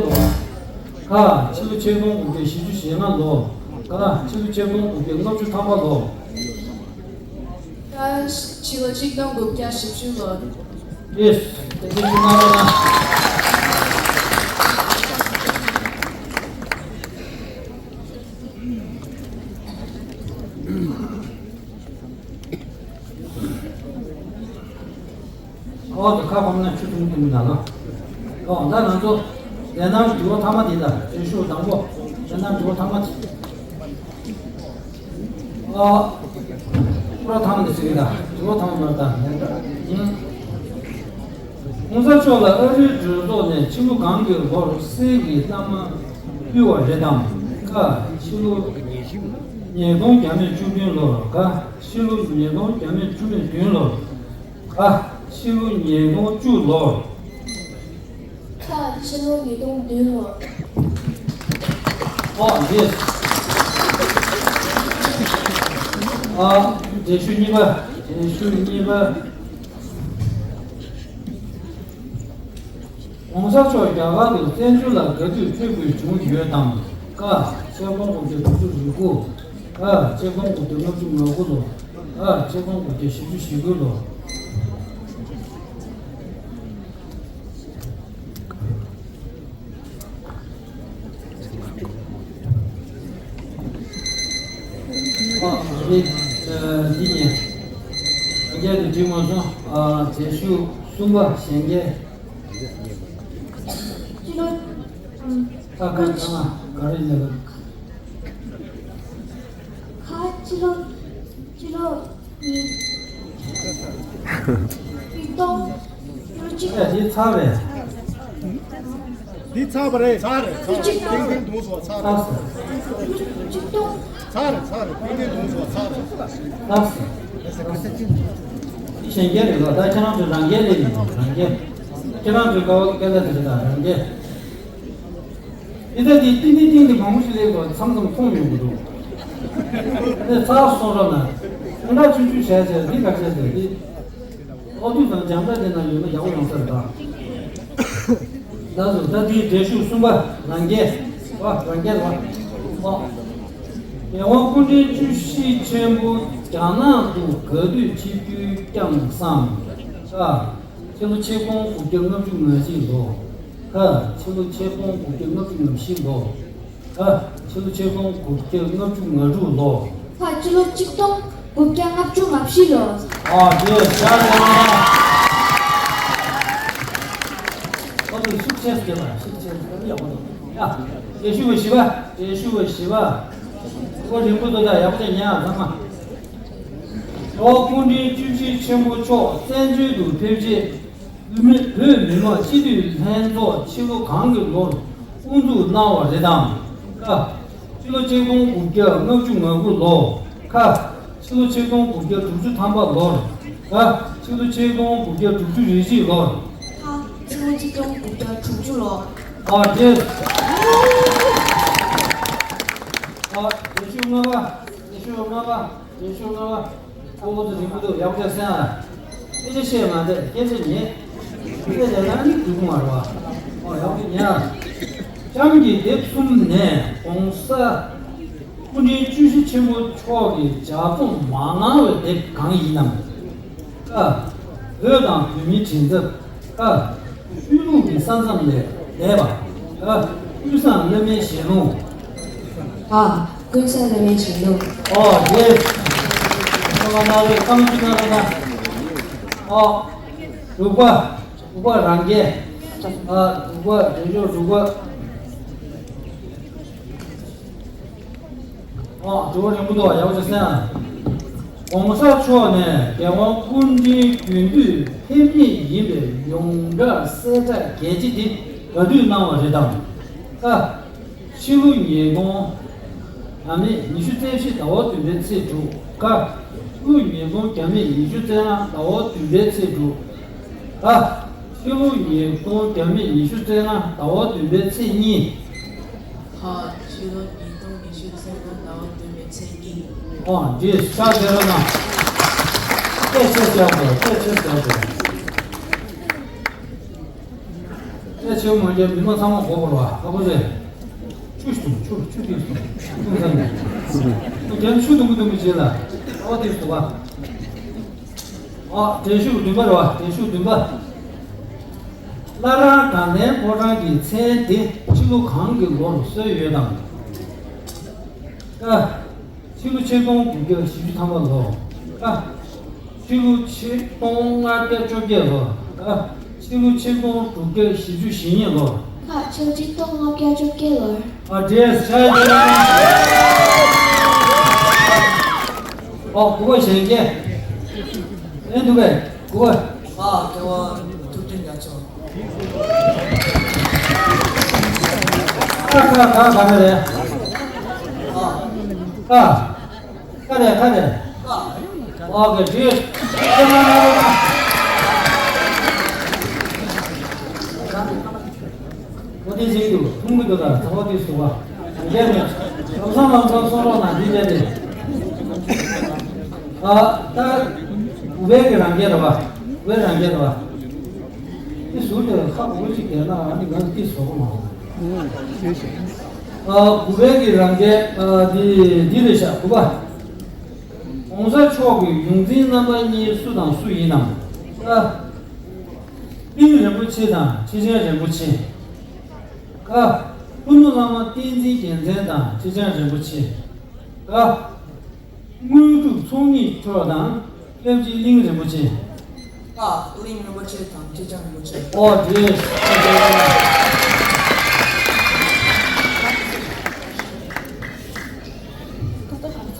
ཁ་ཕྱི་ལོ་ཆིག་སྟོང་དགུ་བརྒྱ་བཞི་བཅུ་ཞེ་ལྔ་ལོ། ག་ཕྱི་ལོ་ཆིག་སྟོང་དགུ་བརྒྱ་ལྔ་བཅུ་ཐམ་པ་ལོ། ཀ་ཕྱི་ལོ་ཆིག་སྟོང་དགུ་བརྒྱ་བཞི་བཅུ་ལོ། ཡེས། དེ་ཚོ་ཆུ་ནང་ལ། ཨོ་དེ་ཁ་ཕམ་ན་ཆུ་འཐུང་འཐུང་གི་ན་ལ། ཨོ་ད་ང་ཚོ་དེ་ནང་དྲི་བ་ཐ་མ་དེ་ད་དེ་ཤོག་དང་པོ་དེ་ནང་དྲི་བ་ཐ་མ་དེ། ཨོ་པུ་ར་ཐ་མ་དེ་ཟེར་གི་ད་དྲི་བ་ཐ་མ་མ་ད་ཡིན། གོང་ས་མཆོག་ལ་ཨ་རིའི་གྲོས་ཚོགས་ནས་ཕྱི་ལོ་གང་གི་ལོར་གསེར་གྱི་བླ་མ་ཕུལ་བ་རེད་དམ། ཀ་ཕྱི་ལོ་ཉིས་སྟོང་བརྒྱ་མེད་བཅུ་བདུན་ལོར། ག་ཕྱི་ལོ་ཉིས་སྟོང་བརྒྱ་མེད་བཅུ་མེད་བདུན་ལོར། ག་ཕྱི་ལོ་ཉིས་སྟོང་བཅུ་ལོར། ཁ་ཕྱི་ལོ་ཉིས་སྟོང་བདུན་ལོར། ཨོ་ཡེས། ཨ་འགྲེལ་ཞུགས་གཉིས་པ། འགྲེལ་ཞུགས་གཉིས་པ། གོང་ས་མཆོག་རྒྱ་གར་དུ་བཙན་བྱོལ་ལ་ག་དུས་ཕེབས་དགོས་བྱུང་ཡོད་དམ། ཀ་ཆིག་སྟོང་དགུ་བརྒྱ་དྲུག་ཅུ་རེ་དགུ། ག་ཆིག་སྟོང་དགུ་བརྒྱ་ལྔ་བཅུ་ང་དགུ་ལོ། ག་ཆིག་སྟོང་དགུ་བརྒྱ་བཞི་བཅུ་ཞེ་དགུ་ལོ། ཨ་རེད། འདི་ཡིན། རྒྱ་དུ་འགྲིག་མ་སོང་། ཨ་འགྲེལ་ཞུགས་གསུམ་པ་གཞན་རྒྱལ། སྤྱི་ལོ། ཨམ། ཁ་ཁ་ཁ་ག་རེ་ཡིན་ལ། ཁ་སྤྱི་ལོ། སྤྱི་ལོ། ཉིས་སྟོང་གཅིག་ཨ་འདི་ཚར་རེད། འདི་ཚར་བ་རེད། ཚར་རེད། ཚར་རེད། གཅིག་སྟོང་། ཏིང་ཏིང་རྡུང་སོང་། ཚར་རེད། གཅིག་སྟོང་། ཚར་རེད། ཚར་རེད། ཏིང་ཏིང་རྡུང་སོང་། ཚར་རེད། ཚར་རེད། གཞན་རྒྱལ་རེད་ལ། ད་ཁྱེད་རང་ཚོ་རང་རྒྱལ་ལས་ཡིན། རང་རྒྱལ། ཁྱེད་རང་ཚོའི་ཀ་བ་སྐད་ལ་དེ་རེད། ད་རང་རྒྱལ། འདི་ལྟ་སྟེ་ཏིང་ཏིང་ཏིང་དེ་མང་པོ་ཞིག་སླེབས་པ་མཚམས་མཚམས་མཐོང་མྱོང་གི་འདུག་དེ་ཚར་སོང་རབས་ན་ཁོང་ཁྲག་ཆུང་ཆུང་བྱས་བྱས་འདི་ག་བྱས་ཟེར་འདི། ཨོ་དུས་དང་འཇམ་དྲག་དེ་ན་ཡོད་ན་ཡག་པོ་ཡོང་ས་རེད་ད། ལགས་སོ། ད་འདིའི་འགྲེལ་ཞུགས་གསུམ་པ་རང་རྒྱལ་བ། རང་རྒྱལ་བ། ཨོ། རྒྱལ་དབང་སྐུ་ཕྲེང་བཅུ་བཞི་ཆེན་པོ་རྒྱ་ནག་ཏུ་ག་དུས་ཆིབས་བསྒྱུར་བསྐྱངས་སམ། ཨ། ཕྱི་ལོ་ཆིག་སྟོང་དགུ་བརྒྱ་ལྔ་བཅུ་ང་གཅིག་ལོ། ཁ། ཕྱི་ལོ་ཆིག་སྟོང་དགུ་བརྒྱ་ལྔ་བཅུ་ང་བཞི་ལོ། ཁ། ཕྱི་ལོ་ཆིག་སྟོང་དགུ་བརྒྱ་ལྔ་བཅུ་ང་དྲུག་ལོ། ཁ། ཕྱི་ལོ་ཆིག་སྟོང་དགུ་བརྒྱ་ལྔ་བཅུ་ང་བཞི་ལོ། ཨ་དེ་ཤ་རེད། ཡ། དྲན་ཤུགས་པ་བཞི་པ། དྲན་ཤུགས་པ་བཞི་པ། ཁོ་རིང་པོ་འདུག་ད་ཡག་པོ་བྱས་ཉན་ཨ་ཚང་མ། འགྲོ་བ་སྐུ་ཕྲེང་བཅུ་བཞི་ཆེན་པོ་མཆོག་བཙན་བྱོལ་དུ་ཕེབས་རྗེས། བོད་མི་བོད་མི་མང་སྤྱི་འཐུས་ལྷན་ཚོགས་ཕྱི་ལོ་གང་གི་ལོར་དབུ་འཛུགས་གནང་བ་རེད་དམ། ཀ། ཕྱི་ལོ་ཆིག་སྟོང་དགུ་བརྒྱ་ལྔ་བཅུ་ང་དགུ་ལོ། ཁ། ཕྱི་ལོ་ཆིག་སྟོང་དགུ་བརྒྱ་དྲུག་ཅུ་ཐམ་པ་ལོར། ག། ཕྱི་ལོ་ཆིག་སྟོང་དགུ་བརྒྱ་དྲུག་ཅུ་རེ་གཅིག་ལོར། ཁ། ཕྱི་ལོ་ཆིག་སྟོང་དགུ་བརྒྱ་དྲུག་ཅུ་ལོ། ཨ་ཏི། ཨ། ཉི་ཤུ་ལྔ་པ། ཉི་ཤུ་ལྔ་པ། ཉི་ཤུ་ལྔ་པ། ཁོང་ཚོ་རིང་པོ་འདུག་ཡག་པོ་བྱས་སེམས་ཨ། སྐད་ཆ་བཤད་མ་བསྡད། སྐད་ཆ་ཉན། སྐད་ཆ་ལ་ནི་འགྲིག་གི་མ་རེད་བ། ཨོ་ཡག་པོ་ཉན་ཨ། གཤམ་གྱི་དེབ་གསུམ་ནས་༸གོང་ས་སྐུ་ཕྲེང་བཅུ་བཞི་ཆེན་པོ་མཆོག་གི་ལྗགས་རྩོམ་མ་གནང་བའི་དེབ་གང་ཡིན་ནམ། ཀ། བོད་དང་བོད་མིའི་མགྲིན་ཚབ། ཁ། ཆོས་ལུགས་ཀྱི་ས་མཚམས་ལས་འདས་པ། ག། ཀུན་བཟང་བླ་མའི་ཞལ་ལུང་། ཨ། ཀུན་བཟང་བླ་མའི་ཞལ་ལུང་། ཨོ་ཡེ། ཁ་མ་ན་རེ་ཁ་མ་ཅི་ན་རེ་ན། ཨོ། དྲུག་པ། དྲུག་པ་རང་རྒྱལ། ཨ། དྲུག་པ་རྒྱལ་མཆོག་དྲུག་པ། ཨོ། དྲི་བ་རིང་པོ་འདུག་ཡག་པོ་ཅིག་གསན་ཨ། ༸གོང་ས་མཆོག་ནས་རྒྱལ་དབང་སྐུ་ཕྲེང་རྒྱུན་མཐུད་ཕེབས་ངེས་ཡིན་པའི་ཡོངས་གྲགས་གསལ་བསྒྲགས་གལ་ཆེ་དེ་ག་དུས་གནང་བ་རེད་དམ། ཀ། ཕྱི་ལོ་ཉིས་སྟོང་། ཉི་ཤུ་རྩ་བཞི་ཟླ་བ་བདུན་པའི་ཚེས་དྲུག་ཀ། ཕྱི་ལོ་ཉིས་སྟོང་ཉི་ཤུ་རྩ་ལྔ་ཟླ་བ་བདུན་པའི་ཚེས་དྲུག་ཀ། ཕྱི་ལོ་ཉིས་སྟོང་ཉི་ཤུ་རྩ་ལྔ་ཟླ་བ་བདུན་པའི་ཚེས་གཉིས། ཧ། ཕྱི་ལོ་ཉིས་སྟོང་ཉི་ཤུ་རྩ་ལྔ་ཟླ་བ་བདུན་པའི་ཚེས་གཉིས། ཨོ། འདི་ཕྱག་འཚལ་ལོ་ན། སྐད་ཆེ་བརྒྱབ་དགོས། སྐད་ཆེ་བརྒྱབ་དགོས། སྐད་ཆེ་མ་བརྒྱབ་མི་མང་ཚང་མ་གོ་དགོས་ར། ཨ་ཁོ་ཚེ། ཆུ་ཞིག་འཐུང་། ཆུ་ཆུ་དེ་འཐུང་། འཐུང་ས་ནས། རྒྱབ་ཆུ་འཐུང་གི་འཐུང་གི་བྱེད་ལ། ཨ་བ་དེ་སུ་བ། ཨ། དྲན་ཤུགས་བདུན་པ་རེད་བ། དྲན་ཤུགས་བདུན་པ། བླ་བྲང་དགའ་ལྡན་ཕོ་བྲང་གི་མཚན་དེ་ཕྱི་ལོ་གང་གི་ལོར་གསོལ་ཡོད་དམ། ཀ། ཕྱི་ལོ་ཆིག་སྟོང་དགུ་བརྒྱ་བཞི་བཅུ་ཐམ་པ་ལོ། ཀ། ཕྱི་ལོ་ཆིག་སྟོང་ལྔ་བརྒྱ་བཅོ་བརྒྱད་ལོ། ཀ། ཕྱི་ལོ་ཆིག་སྟོང་དྲུག་བརྒྱ་བཞི་བཅུ་ཞེ་གཉིས་ལོ། ཁ། ཕྱི་ལོ་ཆིག་སྟོང་ལྔ་བརྒྱ་བཅོ་བརྒྱད་ལོར། ཨ་འདྲེས་ཤ་ཡི། ཨོ། གུས་པ་གཞོན་སྐྱེས། ཨེ་འདུག་གས། གུས་པ། ཨ། སྐལ་བ་ཐུབ་བསྟན་རྒྱ་མཚོ། ཁ་ཁ་ཁ་ག་རེ་རེད། ཨ། ཁ། ཁ་རེད། ཁ་རེད། ཨོ་ཁེ། ཁྲིད། ཁ་མ་ན་རོ་ན། ཨོ་དེ་ཟིན་འདུག་འཐུང་གི་འདུག་ད་ཚ་བ་དེ་སུ་བ། རང་རྒྱལ་མེད། ལམ་སང་ལམ་སང་གསུང་རོགས་གནང་། འདི་རྒྱལ་དེ། ཨ། ད། གུས་པའི་གི་རང་རྒྱལ་རེད་བ། གུས་པའི་རང་རྒྱལ་རེད་བ། དེ་ཟུར་དེ་ཁ་གུ་ཅིག་གས་ན་ཨ་ནི་ང་ཚོ་དེ་བཟོ་གི་མ་རེད། ཨ། གུས་པའི་གི་རང་རྒྱལ། ཨ། འདི་འདི་རེད་ཤག་གུས་པ། ༸གོང་ས་མཆོག་གི་ཡོངས་འཛིན་རྣམ་པ་གཉིས་སུ་དང་སུ་ཡིན་ནམ། ཨ། གླིང་རིན་པོ་ཆེ་དང་ཁྲི་ཆེན་རིན་པོ་ཆེ། ཀ། ཀུན་ལུ་བླ་མ་བསྟན་འཛིན་རྒྱལ་མཚན་དང་ཁྲི་ཆེན་རིན་པོ་ཆེ། ག། དངོས་གྲུབ་ཚོགས་གཉིས་མཆོག་དང་སྐྱབས་རྗེ་གླིང་རིན་པོ་ཆེ། ཀ། གླིང་རིན་པོ་ཆེ་དང་ཁྲི་ཆེན་རིན་པོ་ཆེ། ཨོ་དེ།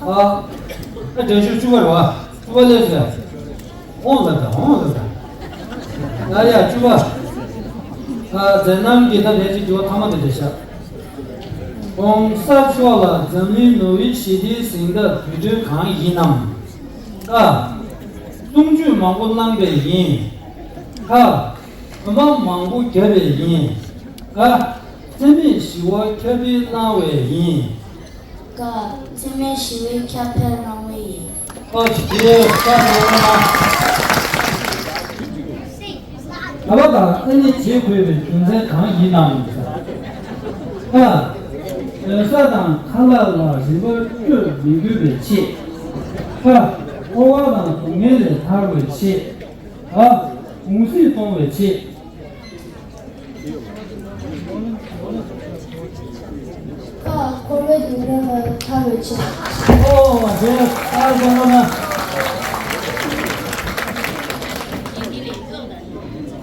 ཨ། ཨ་དྲན་ཤུགས་བཅུ་པ་རེད་བ། བཅུ་པ་སླེབས་སོང་། ཨོང་ལབ་དང་། ཨོང་ལབ་དང་། ཡ་ཡ། བཅུ་པ། ཨ། མཛད་རྣམ་གྱི་ད་ལས་ཀྱི་དྲི་བ་ཐ་མ་དེ་རེད་ཤག ༸གོང་ས་མཆོག་ལ་འཛམ་གླིང་ནོ་བྷེལ་ཞི་བདེའི་གཟེངས་རྟགས་འབུལ་འདོད་གང་ཡིན་ནམ། ཀ། གསུང་ཆོས་མང་པོ་གནང་བས་ཡིན། ཁ། གོམ་པ་མང་པོ་བརྒྱབ་པས་ཡིན། ག། འཚེ་མེད་ཞི་བ་ཁྱབ་སྤེལ་གནང་བས་ཡིན། ཀ། འཚེ་མེད་ཞི་བའི་ཁྱབ་སྤེལ་གནང་བས་ཡིན། ཨོ་ཅི་ཀྱེ་ས་རོ་ན། ད་བ་དང་ཨ་ནི་བྱེད་དགོས་པའི་རྒྱུ་མཚན་གང་ཡིན་ནམ། ཀ། གདོན་ས་དང་ཁ་ལག་ལ་རིན་པ་སྤྲོད་མི་དགོས་པའི་ཆེད། ཁ། འཁོར་བ་དང་སྡུག་བསྔལ་ལས་ཐར་བའི་ཆེད། ག། གུང་སེང་གཏོང་བའི་ཆེད། ཁ། འཁོར་བའི་སྡུག་བསྔལ་ལས་ཐར་བའི་ཆེད། ཨོ་དེ་ཨ་ཟེར་ན།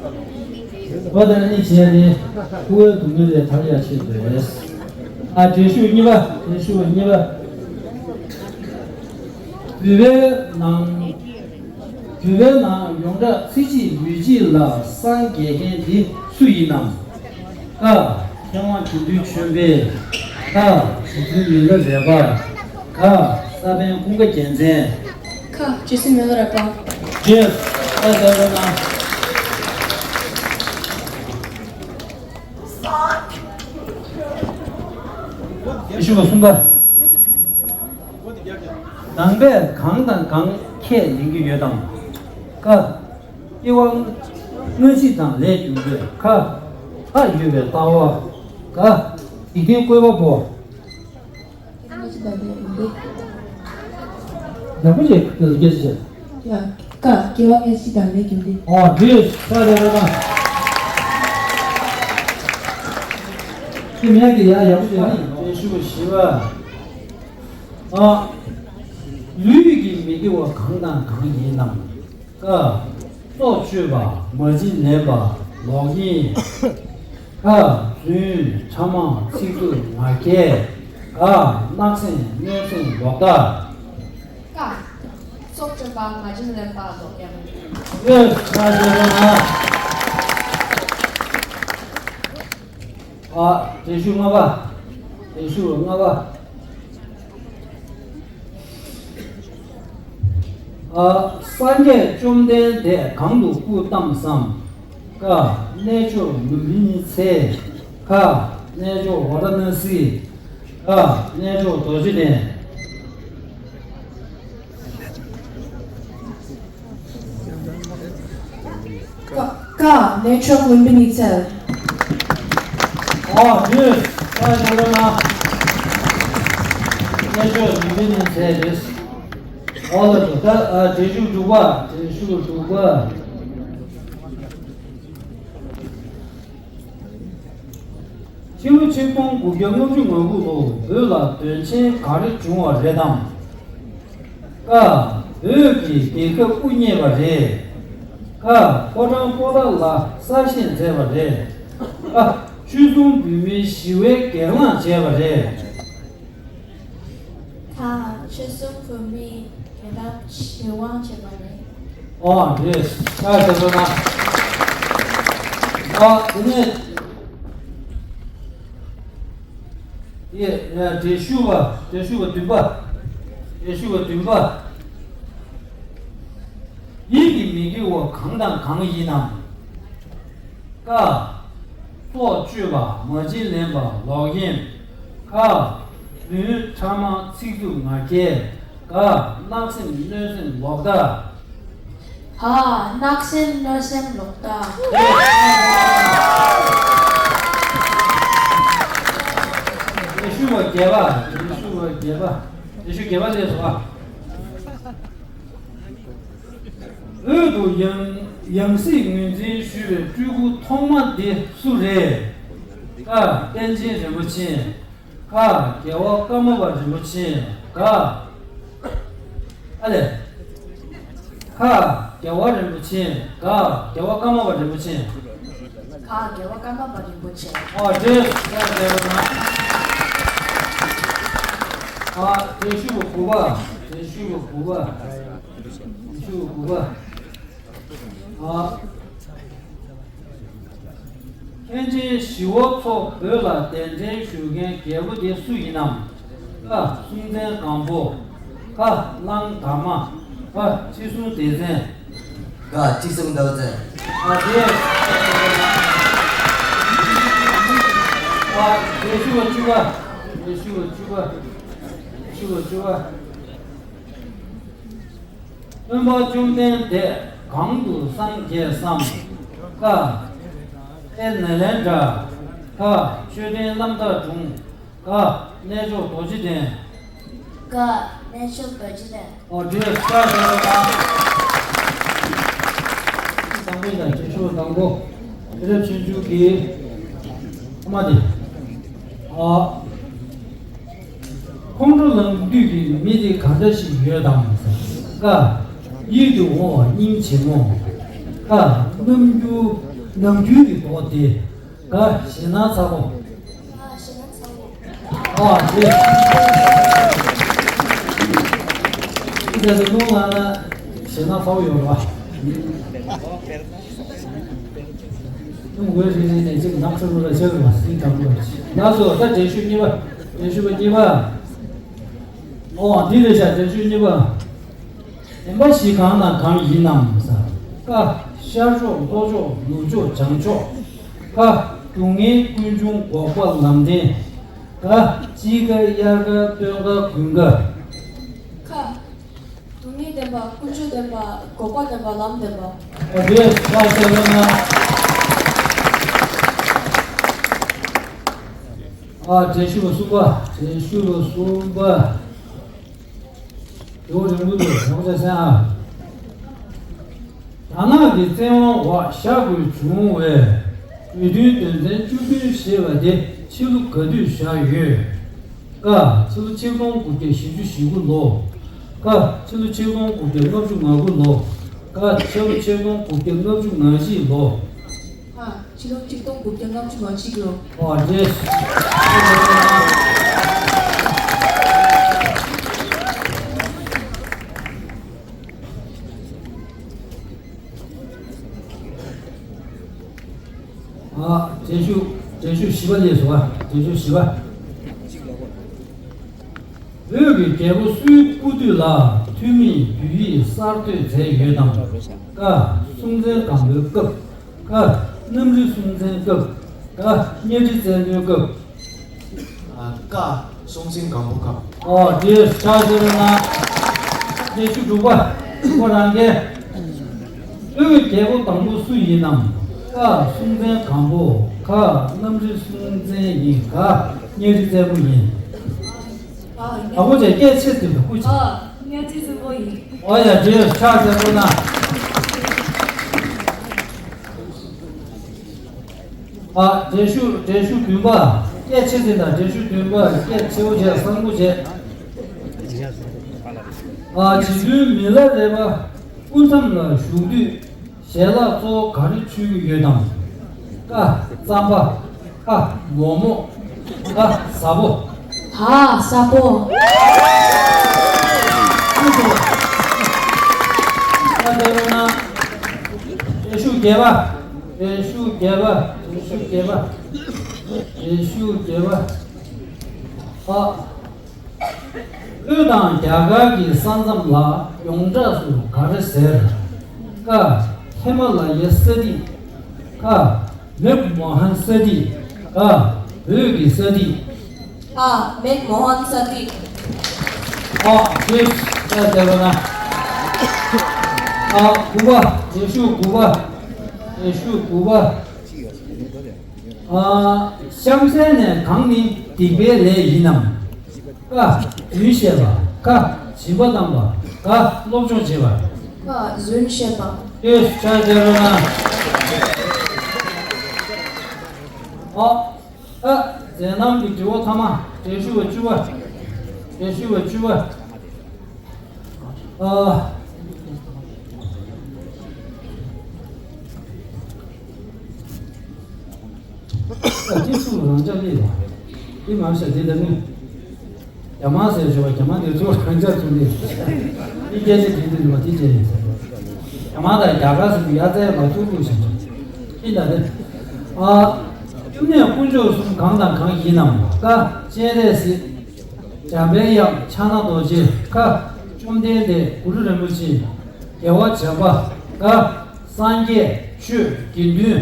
འོ་ད་ནི་བྱས་ནས་ཕུ་བོའི་སྡུག་བསྔལ་ལས་ཐར་ཡ་ཆེད་དུ་རེད། ཨ་འགྲེལ་ཞུ་གཉིས་པ། འགྲེལ་ཞུ་གཉིས་པ། འདུལ་བའི་ནང་། འདུལ་བའི་ནང་ཡོངས་གྲགས་ཚིག་གཅིག་ལུས་གཅིག་ལ་སངས་རྒྱས་མཁན་འདི་སུ་ཡིན་ནམ། ཀ་མཁས་དབང་དགེ་འདུན་ཆོས་འཕེལ། ཁ་རྗེ་བཙུན་མི་ལ་རས་པ། ག་ས་པཎ་ཀུན་དགའ་རྒྱལ་མཚན། ཁ་རྗེ་བཙུན་མི་ལ་རས་པ། རྗེས་ཁ་བཞག་རོགས་གནང་། ཞུ་བ་གསུམ་པ། ནང་པས་གང་དང་གང་ཁས་ལེན་གྱི་ཡོད་དམ། ཀ་སྐྱེ་བ་སྔ་ཕྱི་དང་ལས་རྒྱུ་འབྲས། ཁ་མཐའ་ཡོད་པའི་ལྟ་བ། ག་འཇིག་རྟེན་བཀོད་པ་པོ། སྔ་ཕྱི་དང་ལས་རྒྱུ་འབྲས། ཡག་པོ་བྱས་སྐད་ཆ་བཤད། ཡ། ཀ་སྐྱེ་བ་སྔ་ཕྱི་དང་ལས་རྒྱུ་འབྲས། ཨོ་འདི་ས་རེད་རེད་ན། ཁྱི་མེད་ཀྱི་ཡ་ཡག་པོ་བྱས་ནི་དེ་ཞུ་བ་ཞི་བ། ཨ། ལུས་ཀྱི་མི་དགེ་བ་གང་དང་གང་ཡིན་ནམ། ཀ་སྲོག་གཅོད་པ། མ་བྱིན་ལེན་པ། ལོག་གཡེམ། ཁ་རྫུན། ཕྲ་མ། ཚིག་རྩུབ། ངག་འཁྱལ། ག་སྣག་སེམས། གནོད་སེམས། ལོག་ལྟ། ཀ་སྲོག་གཅོད་པ། མ་བྱིན་ལེན་པ། ལོག་གཡེམ། ཡོད་ས་རེད་རེད་ན། ཨ་འགྲེལ་ཞུ་ལྔ་པ། འགྲེལ་ཞུ་ལྔ་པ། ཨ། སངས་རྒྱས་བཅོམ་ལྡན་འདས་གང་དུ་སྐུ་བལྟམས་སམ། ཀ་རྣལ་འབྱོར་ལུམ་བི་ནི་ཚལ། ཁ་རྣལ་འབྱོར་ཝཱ་ར་ཎ་སི། ག་རྣལ་འབྱོར་རྡོ་རྗེ་གདན། ཀ་ཀ་རྣལ་འབྱོར་ལུམ་བི་ནི་ཚལ། ཨོ་ཡེ་སི། ཀ་ཡོད་རེད་ན། རྣལ་འབྱོར་ལུམ་བི་ནི་ཚལ་རེད། ཨོ་ལ་ད་ཨ་འགྲེལ་ཞུ་དྲུག་པ། འགྲེལ་ཞུ་དྲུག་པ། ཕྱི་ལོ་ཆིག་སྟོང་དགུ་བརྒྱ་ལྔ་བཅུ་ང་དགུ་ལོར་བོད་ལ་དོན་ཆེན་ག་རེ་བྱུང་བ་རེད་དམ། ཀ་བོད་ཀྱི་རྒྱལ་ཁབ་དབུ་བརྙེས་པ་རེད། ཁ་ཕོ་བྲང་པོ་ཏཱ་ལ་གསར་བཞེངས་མཛད་པ་རེད། ཀ་ཆོས་སྲུང་བོད་མིའི་ཞི་བའི་སྒེར་ལངས་བྱས་པ་རེད། ད་ཆོས་སྲུང་བོད་མིའི་རྒྱལ་རབས་ཆེད་དབང་བྱས་པ་རེད། ཨོ་རེད། ད་དེ་ཚོ་ན། ཨོ་དེ་ནས་ཡེ་འགྲེལ་ཞུ་བ། འགྲེལ་ཞུ་བ་བདུན་པ། འགྲེལ་ཞུ་བ་བདུན་པ། ཡིད་ཀྱི་མི་དགེ་བ་གང་དང་གང་ཡིན་ནམ། ཀ་སྲོག་གཅོད་པ། མ་བྱིན་ལེན་པ། ལོག་གཡེམ། ཁ་རྫུན། ཕྲ་མ། ཚིག་རྩུབ། ངག་འཁྱལ། ག་སྣག་སེམས། གནོད་སེམས། ལོག་ལྟ། ཧ། སྣག་སེམས། གནོད་སེམས། ལོག་ལྟ། འགྲེལ་ཞུ་བ་བརྒྱད་པ། འགྲེལ་ཞུ་བ་བརྒྱད་པ། འགྲེལ་ཞུ་བརྒྱད་པ་ལས་སོ། འོག་ཏུ་ཡང་ཡང་སྲིད་ངོས་འཛིན་ཞུ་བའི་སྤྲུལ་སྐུ་ཐོག་མ་དེ་སུ་རེད། ཀ་པཎ་ཆེན་རིན་པོ་ཆེ། ཁ་རྒྱལ་བ་ཀརྨ་པ་རིན་པོ་ཆེ། ག་ཨ་ལས། ཁ་རྒྱལ་བ་རིན་པོ་ཆེ། ག་རྒྱལ་བ་ཀརྨ་པ་རིན་པོ་ཆེ། ཁ་རྒྱལ་བ་ཀརྨ་པ་རིན་པོ་ཆེ། ཨོ་རེད། ཁ་རྒྱལ་བ་ཀརྨ། ཨ་འགྲེལ་ཞུ་བ་དགུ་པ། འགྲེལ་ཞུ་བ་དགུ་པ། འགྲེལ་ཞུ་བ་དགུ་པ། ཨ། མཁན་ཆེན་ཞི་བ་འཚོ་བོད་ལ་གདན་འདྲེན་ཞུ་མཁན་རྒྱལ་པོ་དེ་སུ་ཡིན་ནམ། ཀ་སྲོང་བཙན་སྒམ་པོ། ཁ་གླང་དར་མ། ག་ཁྲི་སྲོང་ལྡེ་བཙན། ག་ཁྲི་སྲོང་ལྡེ་བཙན། ཨ་དེ། ཨ་དེ་ཞུ་བ་བཅུ་པ། དེ་ཞུ་བ་བཅུ་པ། ཞུ་བ་བཅུ་པ། སྟོན་པ་བཅོམ་ལྡན་འདས་གང་དུ་སངས་རྒྱས་སམ། ཀ་ཨེ་ནེ་ལེན་དྲ། ཁ་མཆོད་རྟེན་རྣམ་དག་སྒྲུང་། ག་རྣལ་འབྱོར་རྡོ་རྗེ་གདན། ག་རྣལ་འབྱོར་རྡོ་རྗེ་གདན། ཨོ་དེ་ས་ས་ས་ས། དང་པོ་ཡིན་ན་རྒྱ་ཤོག་དང་པོ། དེ་རབས་ཆུང་ཆུང་གི་ཨ་མ་དེ། ཨ། ཁོང་ཁྲོ་ལངས་དུས་ཀྱི་མི་དེ་ག་འདྲ་ཞིག་ཡོད་དམ། ཀ་ཡིད་དུ་འོང་བ་སྙིང་རྗེ་མོ། ཨ། རྣམ་འགྱུར་ནམ་རྒྱུན་གྱི་མདོག་དེ། ག་ཞེད་སྣང་ཚ་པོ། ཨ་ཞེད་སྣང་ཚ་པོ། ཨ་དེ། ཁྱེད་ཚོ་སྣུམ་ལངས་ན་ཞེད་སྣང་ཚ་པོ་ཡོད་རེད་པ། སྣུམ་འོད་རིལ་རིལ་ནས་ཅིག་ནག་ཚ་པོ་ལ་ཆགས་རེད་པ། སྲིན་དྲག་པོ་ལ། ལགས་སོ། ད་འགྲེལ་བཤད་གཉིས་པ། འགྲེལ་བཤད་པ་གཉིས་པ། ཨོ་འདི་རེད་ཤག་འགྲེལ་བཤད་གཉིས་པ། བདེན་པ་བཞི་གང་དང་གང་ཡིན་ནམ་ཟེར། ཀ་ཤར་ཕྱོགས་ལྷོ་ཕྱོགས་ནུབ་ཕྱོགས་བྱང་ཕྱོགས། ཁ་སྡུག་བསྔལ་ཀུན་འབྱུང་འགོག་པ་ལམ་བདེན། ག་དཔྱིད་ཀ་དབྱར་ཀ་སྟོན་ཀ་དགུན་ཀ། ཁ་སྡུག་བསྔལ་བདེན་པ། ཀུན་འབྱུང་བདེན་པ། འགོག་པ་བདེན་པ། ལམ་བདེན་པ། ཨ་དེ་ཤག་ཟེར་བ་ན། ཨ་འགྲེལ་བཤད་པ་གསུམ་པ། འགྲེལ་བཤད་པ་གསུམ་པ། ལོ་རིང་པོ་འདུག་ཡོང་ཆ་སེང་ཨ། དར་ནག་གི་བཙན་དབང་འོག་བཞག་དགོས་བྱུང་བའི་གྲོས་མཐུན་དོན་ཚན་བཅུ་བདུན་ཞེས་པ་དེ་ཕྱི་ལོ་ག་དུས་བཞག་ཡོད། ཀ་ཕྱི་ལོ་ཆིག་སྟོང་དགུ་བརྒྱ་བཞི་བཅུ་ཞེ་དགུ་ལོ། ཀ་ཕྱི་ལོ་ཆིག་སྟོང་དགུ་བརྒྱ་ལྔ་བཅུ་ང་དགུ་ལོ། ཀ་ཕྱི་ལོ་ཆིག་སྟོང་དགུ་བརྒྱ་ལྔ་བཅུ་ང་བཞི་ལོ། ཨ། ཕྱི་ལོ་ཆིག་སྟོང་དགུ་བརྒྱ་ལྔ་བཅུ་ང་གཅིག་ལོ། ཨོ་རེད། ཨ། འགྲེལ་བཤད། འགྲེལ་བཤད་བཞི་པ་ལས་སུ་བ། འགྲེལ་བཤད་བཞི་པ། བོད་ཀྱི་རྒྱལ་པོ་སུའི་སྐུ་དུས་ལ་ཐུ་མིའི་བོད་ཡིག་གསར་གཏོད་མཛད་ཡོད་དམ། ཀ་སྲོང་བཙན་སྒམ་པོའི་སྐབས། ཁ། གནམ་རི་སྲོང་བཙན་སྐབས། ག་གཉའ་ཁྲི་བཙན་པོའི་སྐབས། ཨ། ཀ་སྲོང་བཙན་སྒམ་པོ་སྐབས། ཨོ་དེ་ཆགས་ཟེར་ན། དེ་བཅུ་དྲུག་པ། ཁོ་རང་གི། བོད་ཀྱི་རྒྱལ་པོ་དང་པོ་སུ་ཡིན་ནམ། ཀ་སྲོང་བཙན་སྒམ་པོ། ཁ་གནམ་རི་སྲོང་བཙན་ཡིན། ག་གཉའ་ཁྲི་བཙན་པོ་ཡིན། ཨ་ཁུ་ཆེ་སྐད་ཆེ་ཟེར་དུས་ཁུ་ཆེ། ཨ་གཉའ་ཁྲི་བཙན་པོ་ཡིན། ཨོ་ཡ་དེ་ཆགས་ཟེར་ན། ཨ། འགྲེལ་བཤད། འགྲེལ་བཤད་བདུན་པ། སྐད་ཆེ་ཙམ་དང་། འགྲེལ་བཤད་བདུན་པ། སྐད་ཆེ་བོ་བྱས། གསང་པོ་བྱས། ཨ། རྗེ་བཙུན་མི་ལ་རས་པ་སྐུ་མཚམས་ལ་བཞུགས་དུས་ཞལ་ལག་གཙོ་བོ་ག་རེ་མཆོད་ཀྱི་ཡོད་དམ། ཀ་རྩམ་པ། ཁ་མོག་མོག། ག་ཟྭ་པོ། ཧ། ཟྭ་པོ། ཨ། དེ་ལ་ན། འགྲེལ་བཤད་བརྒྱད་པ། འགྲེལ་བཤད་བརྒྱད་པ། འགྲེལ་བཤད་བརྒྱད་པ། འགྲེལ་བཤད་བརྒྱད་པ། ཨ། དབུས་དང་རྒྱ་གར་གྱི་ས་མཚམས་ལ་ཡོངས་གྲགས་སུ་ག་རེ་ཟེར། ཀ་ཧི་མ་ལ་ཡའི་ས་ཐིག། ཁ་མེག་མོ་ཧན་ས་ཐིག། ག་བོད་ཀྱི་ས་ཐིག། ཨ། མེག་མོ་ཧན་ས་ཐིག། ཨ། དེ་ལྟ་བྱས་པ་ན། ཨ། དགུ་པ། འགྲེལ་བཤད་དགུ་པ། འགྲེལ་བཤད་དགུ་པ། ཨ། གཤམ་གསལ་ནས་གང་ནི་སྡིག་པའི་ལས་ཡིན་ནམ། ཀ་རྫུན་བཤད་པ། ཁ་སྦྱིན་པ་བཏང་བ། ག་སློབ་སྦྱོང་བྱེད་པ། ཁ་རྫུན་བཤད་པ། ཏེ་ཆ་དེ་རུ་ན། ཨ། ཨ། མཛད་རྣམ་གྱི་དྲི་བ་ཐ་མ། འགྲེལ་བཤད་པ་བཅུ་པ། འགྲེལ་བཤད་པ་བཅུ་པ། ཨ། ཨ། དེ་ཚོ་རང་ཅག་ལས་ལ། དེ་མ་བྱ་དེ་ལ་ནི། རྒྱ་དམར་ཟེར་བྱུང་བ། རྒྱ་དམར་དེ་ཚོ་རང་ཅག་ཚོ་ལས། དེ་སྐད་ཆ་དེ་དུས་ལ་དེ་བྱས་ཡིན་ཟེར། རྒྱ་དམར་དང་རྒྱ་གར་ཟེར་དུས་ཡ་ཙའི་མ་ཐུག་ཐུག་བྱས་བྱུང་། དེ་ལ་ནི། ཨ། བཅུ་གནས་དཀོན་མཆོག་གསུམ་གང་དང་གང་ཡིན་ནམ། ཀ་སྤྱན་རས་གཟིགས། འཇམ་དཔལ་དབྱངས། ཕྱག་ན་རྡོ་རྗེ། ཁ་བཅོམ་ལྡན་འདས། གུ་རུ་རིན་པོ་ཆེ། རྒྱལ་བ་བྱམས་པ། ག་སངས་རྒྱས་ཆོས་དགེ་འདུན།